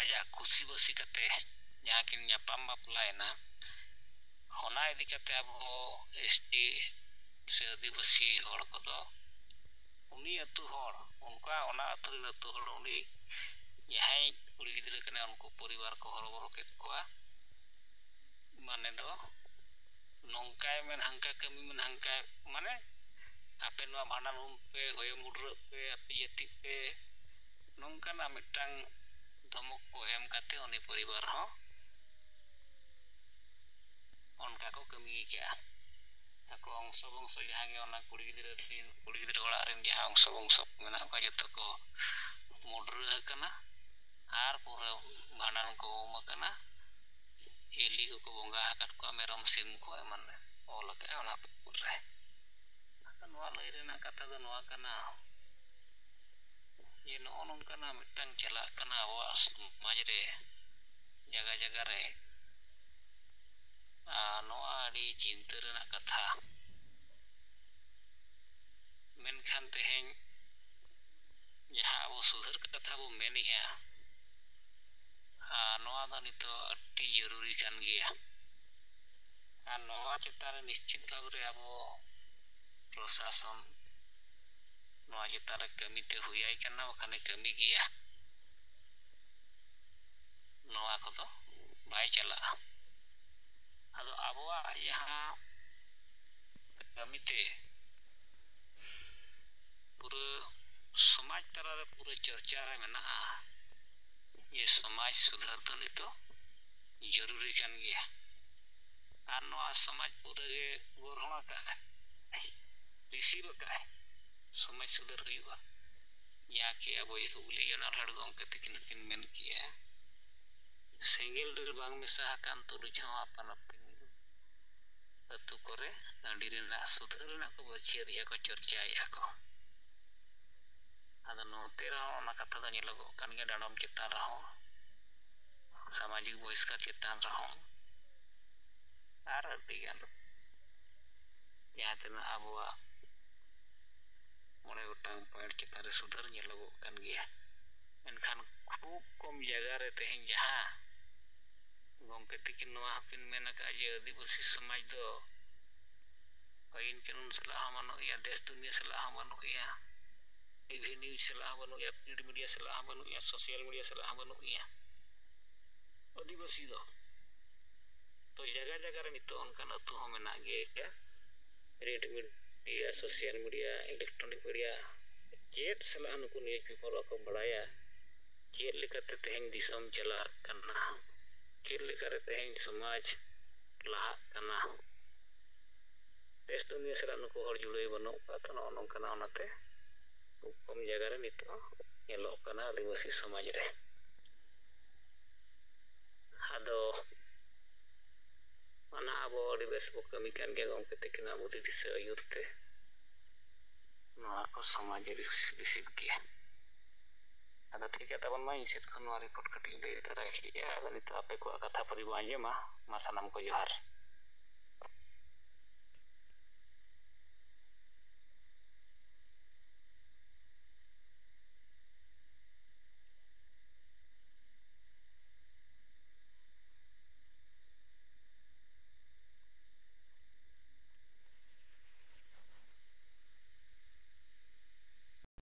ᱟᱡᱟᱜ ᱠᱩᱥᱤ ᱵᱟᱹᱥᱤ ᱠᱟᱛᱮ ᱡᱟᱦᱟᱸ ᱠᱤᱱ ᱧᱟᱯᱟᱢ ᱵᱟᱯᱞᱟᱭᱮᱱᱟ, ᱚᱱᱟ ᱤᱫᱤ ᱠᱟᱛᱮ ᱟᱵᱚ ᱮᱥ ᱴᱤ ᱥᱮ ᱟᱹᱫᱤᱵᱟᱹᱥᱤ ᱦᱚᱲ ᱠᱚᱫᱚ ᱩᱱᱤ ᱟᱹᱛᱩ ᱦᱚᱲ, ᱚᱱᱠᱟ ᱚᱱᱟ ᱟᱹᱛᱩ ᱨᱮᱱ ᱟᱹᱛᱩ ᱦᱚᱲ ᱩᱱᱤ ᱡᱟᱦᱟᱸᱭ ᱠᱩᱲᱤ ᱜᱤᱫᱽᱨᱟᱹ ᱠᱟᱱᱟᱭ, ᱩᱱᱠᱩ ᱯᱚᱨᱤᱵᱟᱨ ᱠᱚ ᱦᱚᱨᱚᱵᱚᱨᱚ ᱠᱮᱫ ᱠᱚᱣᱟ᱾ ᱢᱟᱱᱮ ᱫᱚ ᱱᱚᱝᱠᱟᱭ ᱢᱮᱱ, ᱦᱟᱱᱠᱟ ᱠᱟᱹᱢᱤ ᱢᱮᱱ, ᱦᱟᱱᱠᱟ, ᱢᱟᱱᱮ ᱟᱯᱮ ᱱᱚᱣᱟ ᱵᱷᱟᱸᱰᱟᱱ ᱩᱢ ᱯᱮ, ᱦᱚᱭᱚ ᱢᱩᱰᱨᱟᱹᱜ ᱯᱮ, ᱟᱯᱮ ᱡᱟᱹᱛᱤᱜ ᱯᱮ, ᱱᱚᱝᱠᱟᱱᱟᱜ ᱢᱤᱫᱴᱟᱝ ᱫᱷᱚᱢᱚᱠ ᱠᱚ ᱮᱢ ᱠᱟᱛᱮ ᱩᱱᱤ ᱯᱚᱨᱤᱵᱟᱨ ᱦᱚᱸ ᱚᱱᱠᱟ ᱠᱚ ᱠᱟᱹᱢᱤ ᱠᱟᱜᱼᱟ᱾ ᱟᱠᱚ ᱚᱝᱥᱚ ᱵᱚᱝᱥᱚ ᱡᱟᱦᱟᱸ ᱜᱮ ᱚᱱᱟ ᱠᱩᱲᱤ ᱜᱤᱫᱽᱨᱟᱹ ᱨᱮᱱ, ᱠᱩᱲᱤ ᱜᱤᱫᱽᱨᱟᱹ ᱚᱲᱟᱜ ᱨᱮᱱ ᱡᱟᱦᱟᱸ ᱚᱝᱥᱚ ᱵᱚᱝᱥᱚ ᱠᱚ ᱢᱮᱱᱟᱜ ᱠᱚᱣᱟ, ᱡᱚᱛᱚ ᱠᱚ ᱢᱩᱰᱨᱟᱹ ᱟᱠᱟᱱᱟ ᱟᱨ ᱯᱩᱨᱟᱹ ᱵᱷᱟᱸᱰᱟᱱ ᱠᱚ ᱩᱢ ᱟᱠᱟᱱᱟ᱾ ᱮᱞᱤ ᱠᱚᱠᱚ ᱵᱚᱸᱜᱟ ᱟᱠᱟᱫ ᱠᱚᱣᱟ, ᱢᱮᱨᱚᱢ ᱥᱤᱢ ᱠᱚ ᱮᱢᱟᱱ ᱚᱞ ᱟᱠᱟᱫᱼᱟ ᱚᱱᱟ ᱯᱮᱯᱟᱨ ᱨᱮ᱾ ᱟᱫᱚ ᱱᱚᱣᱟ ᱞᱟᱹᱭ ᱨᱮᱱᱟᱜ ᱠᱟᱛᱷᱟ ᱫᱚ ᱱᱚᱣᱟ ᱠᱟᱱᱟ ᱡᱮ ᱱᱚᱜᱼᱚ ᱱᱚᱝᱠᱟᱱᱟᱜ ᱢᱤᱫᱴᱟᱝ ᱪᱟᱞᱟᱜ ᱠᱟᱱᱟ ᱟᱵᱚᱣᱟᱜ ᱥᱚᱢᱟᱡᱽ ᱨᱮ ᱡᱟᱭᱜᱟ ᱡᱟᱭᱜᱟ ᱨᱮ᱾ ᱟᱨ ᱱᱚᱣᱟ ᱟᱹᱰᱤ ᱪᱤᱱᱛᱟᱹ ᱨᱮᱱᱟᱜ ᱠᱟᱛᱷᱟ᱾ ᱢᱮᱱᱠᱷᱟᱱ ᱛᱮᱦᱮᱧ ᱡᱟᱦᱟᱸ ᱟᱵᱚ ᱥᱩᱫᱷᱟᱹᱨ ᱠᱟᱛᱷᱟ ᱵᱚ ᱢᱮᱱᱮᱜᱼᱟ, ᱟᱨ ᱱᱚᱣᱟ ᱫᱚ ᱱᱤᱛᱚᱜ ᱟᱹᱰᱤ ᱡᱚᱨᱩᱨᱤ ᱠᱟᱱ ᱜᱮᱭᱟ᱾ ᱟᱨ ᱱᱚᱣᱟ ᱪᱮᱛᱟᱱ ᱨᱮ ᱱᱤᱥᱪᱤᱛ ᱵᱷᱟᱵᱽ ᱨᱮ ᱟᱵᱚ ᱯᱨᱚᱥᱟᱥᱚᱱ ᱱᱚᱣᱟ ᱪᱮᱛᱟᱱ ᱨᱮ ᱠᱟᱹᱢᱤ ᱛᱮ ᱦᱩᱭᱟᱭ ᱠᱟᱱᱟ, ᱵᱟᱠᱷᱟᱱᱮ ᱠᱟᱹᱢᱤ ᱜᱮᱭᱟ᱾ ᱱᱚᱣᱟ ᱠᱚᱫᱚ ᱵᱟᱭ ᱪᱟᱞᱟᱜᱼᱟ᱾ ᱟᱫᱚ ᱟᱵᱚᱣᱟᱜ ᱡᱟᱦᱟᱸ ᱠᱟᱹᱢᱤᱛᱮ ᱯᱩᱨᱟᱹ ᱥᱚᱢᱟᱡᱽ ᱛᱟᱞᱟᱨᱮ ᱯᱩᱨᱟᱹ ᱪᱚᱨᱪᱟ ᱨᱮ ᱢᱮᱱᱟᱜᱼᱟ ᱡᱮ ᱥᱚᱢᱟᱡᱽ ᱥᱩᱫᱷᱟᱹᱨ ᱫᱚ ᱱᱤᱛᱚᱜ ᱡᱚᱨᱩᱨᱤ ᱠᱟᱱ ᱜᱮᱭᱟ᱾ ᱟᱨ ᱱᱚᱣᱟ ᱥᱚᱢᱟᱡᱽ ᱯᱩᱨᱟᱹ ᱜᱮ ᱜᱚᱨᱦᱚᱱ ᱟᱠᱟᱫᱼᱟᱭ, receive ᱟᱠᱟᱫᱼᱟᱭ᱾ ᱥᱚᱢᱟᱡᱽ ᱥᱩᱫᱷᱟᱹᱨ ᱦᱩᱭᱩᱜᱼᱟ, ᱡᱟᱦᱟᱸ ᱠᱤ ᱟᱵᱚᱭᱤᱡ ᱦᱩᱜᱽᱞᱤ ᱚᱱᱚᱬᱦᱮᱲ ᱜᱚᱢᱠᱮ ᱛᱤᱠᱤᱱ ᱦᱚᱸᱠᱤᱱ ᱢᱮᱱ ᱠᱮᱜᱼᱟ, ᱥᱮᱸᱜᱮᱞ ᱨᱮ ᱵᱟᱝ ᱢᱮᱥᱟ ᱟᱠᱟᱱ ᱛᱩᱞᱩᱡ ᱦᱚᱸ ᱟᱯᱟᱱ ᱟᱹᱯᱤᱱ ᱟᱹᱛᱩ ᱠᱚᱨᱮ ᱦᱟᱺᱰᱤ ᱨᱮᱱᱟᱜ ᱥᱩᱫᱷᱟᱹᱨ ᱨᱮᱱᱟᱜ ᱠᱚ ᱵᱟᱹᱪᱷᱭᱟᱹᱨᱮᱜᱼᱟ ᱠᱚ, ᱪᱚᱨᱪᱟᱭᱮᱜᱼᱟ ᱠᱚ᱾ ᱟᱫᱚ ᱱᱚᱛᱮ ᱨᱮᱦᱚᱸ ᱚᱱᱟ ᱠᱟᱛᱷᱟ ᱫᱚ ᱧᱮᱞᱚᱜᱚᱜ ᱠᱟᱱ ᱜᱮᱭᱟ, ᱰᱟᱸᱰᱚᱢ ᱪᱮᱛᱟᱱ ᱨᱮᱦᱚᱸ, ᱥᱟᱢᱟᱡᱤᱠ ᱵᱚᱦᱤᱥᱠᱟᱨ ᱪᱮᱛᱟᱱ ᱨᱮᱦᱚᱸ, ᱟᱨ ᱟᱹᱰᱤᱜᱟᱱ ᱡᱟᱦᱟᱸ ᱛᱤᱱᱟᱹᱜ ᱟᱵᱚᱣᱟᱜ ᱢᱚᱬᱮ ᱜᱚᱴᱟᱝ point ᱪᱮᱛᱟᱱ ᱨᱮ ᱥᱩᱫᱷᱟᱹᱨ ᱧᱮᱞᱚᱜᱚᱜ ᱠᱟᱱ ᱜᱮᱭᱟ᱾ ᱢᱮᱱᱠᱷᱟᱱ ᱠᱷᱩᱵ ᱠᱚᱢ ᱡᱟᱭᱜᱟ ᱨᱮ ᱛᱮᱦᱮᱧ ᱡᱟᱦᱟᱸ ᱜᱚᱢᱠᱮ ᱛᱤᱠᱤᱱ ᱱᱚᱣᱟ ᱦᱚᱸᱠᱤᱱ ᱢᱮᱱ ᱟᱠᱟᱫᱼᱟ ᱡᱮ ᱟᱹᱫᱤᱵᱟᱹᱥᱤ ᱥᱚᱢᱟᱡᱽ ᱫᱚ ᱟᱹᱭᱤᱱ ᱠᱟᱹᱱᱩᱱ ᱥᱟᱞᱟᱜ ᱦᱚᱸ ᱵᱟᱹᱱᱩᱜ ᱮᱭᱟ, ᱫᱮᱥ ᱫᱩᱱᱤᱭᱟᱹ ᱥᱟᱞᱟᱜ ᱦᱚᱸ ᱵᱟᱹᱱᱩᱜ ᱮᱭᱟ, ᱴᱤᱵᱷᱤ news ᱥᱟᱞᱟᱜ ᱦᱚᱸ ᱵᱟᱹᱱᱩᱜ ᱮᱭᱟ, print media ᱥᱟᱞᱟᱜ ᱦᱚᱸ ᱵᱟᱹᱱᱩᱜ ᱮᱭᱟ, social media ᱥᱟᱞᱟᱜ ᱦᱚᱸ ᱵᱟᱹᱱᱩᱜ ᱮᱭᱟ ᱟᱹᱫᱤᱵᱟᱹᱥᱤ ᱫᱚ᱾ ᱛᱚ ᱡᱟᱭᱜᱟ ᱡᱟᱭᱜᱟ ᱨᱮ ᱱᱤᱛᱚᱜ ᱚᱱᱠᱟᱱ ᱟᱹᱛᱩ ᱦᱚᱸ ᱢᱮᱱᱟᱜ ᱜᱮᱭᱟ, print media, social media, electronic media, ᱪᱮᱫ ᱥᱟᱞᱟᱜ ᱦᱚᱸ ᱱᱩᱠᱩ news paper ᱵᱟᱠᱚ ᱵᱟᱲᱟᱭᱟ᱾ ᱪᱮᱫ ᱞᱮᱠᱟᱛᱮ ᱛᱮᱦᱮᱧ ᱫᱤᱥᱚᱢ ᱪᱟᱞᱟᱜ ᱠᱟᱱᱟ, ᱪᱮᱫ ᱞᱮᱠᱟᱨᱮ ᱛᱮᱦᱮᱧ ᱥᱚᱢᱟᱡᱽ ᱞᱟᱦᱟᱜ ᱠᱟᱱᱟ, ᱫᱮᱥ ᱫᱩᱱᱤᱭᱟᱹ ᱥᱟᱞᱟᱜ ᱱᱩᱠᱩ ᱦᱚᱲ ᱡᱩᱲᱟᱹᱣ ᱵᱟᱹᱱᱩᱜ ᱠᱚᱣᱟ᱾ ᱛᱚ ᱱᱚᱜᱼᱚ ᱱᱚᱝᱠᱟᱱᱟᱜ ᱚᱱᱟᱛᱮ ᱠᱷᱩᱵ ᱠᱚᱢ ᱡᱟᱭᱜᱟ ᱨᱮ ᱱᱤᱛᱚᱜ ᱧᱮᱞᱚᱜ ᱠᱟᱱᱟ ᱟᱹᱫᱤᱵᱟᱹᱥᱤ ᱥᱚᱢᱟᱡᱽ ᱨᱮ᱾ ᱟᱫᱚ ᱚᱱᱟ ᱟᱵᱚ ᱟᱹᱰᱤ ᱵᱮᱥ ᱵᱚ ᱠᱟᱹᱢᱤ ᱠᱟᱱ ᱜᱮᱭᱟ ᱜᱚᱢᱠᱮ ᱛᱤᱠᱤᱱᱟᱜ ᱵᱩᱫᱷᱤ ᱫᱤᱥᱟᱹ ᱟᱹᱭᱩᱨ ᱛᱮ᱾ ᱱᱚᱣᱟ ᱠᱚ ᱥᱚᱢᱟᱡᱽ ᱨᱮ receive ᱜᱮᱭᱟ᱾ ᱟᱫᱚ ᱴᱷᱤᱠ ᱜᱮᱭᱟ ᱛᱟᱵᱚᱱ ᱢᱟ, ᱤᱧ ᱥᱮᱫ ᱠᱷᱚᱱ ᱱᱚᱣᱟ report ᱠᱟᱹᱴᱤᱡ ᱞᱟᱹᱭ ᱛᱟᱨᱟ ᱠᱮᱫᱼᱟ᱾ ᱟᱫᱚ ᱱᱤᱛᱚᱜ ᱟᱯᱮ ᱠᱚᱣᱟᱜ ᱠᱟᱛᱷᱟ ᱯᱟᱹᱨᱤ ᱵᱚ ᱟᱸᱡᱚᱢᱟ᱾ ᱢᱟ ᱥᱟᱱᱟᱢ ᱠᱚ ᱡᱚᱦᱟᱨ᱾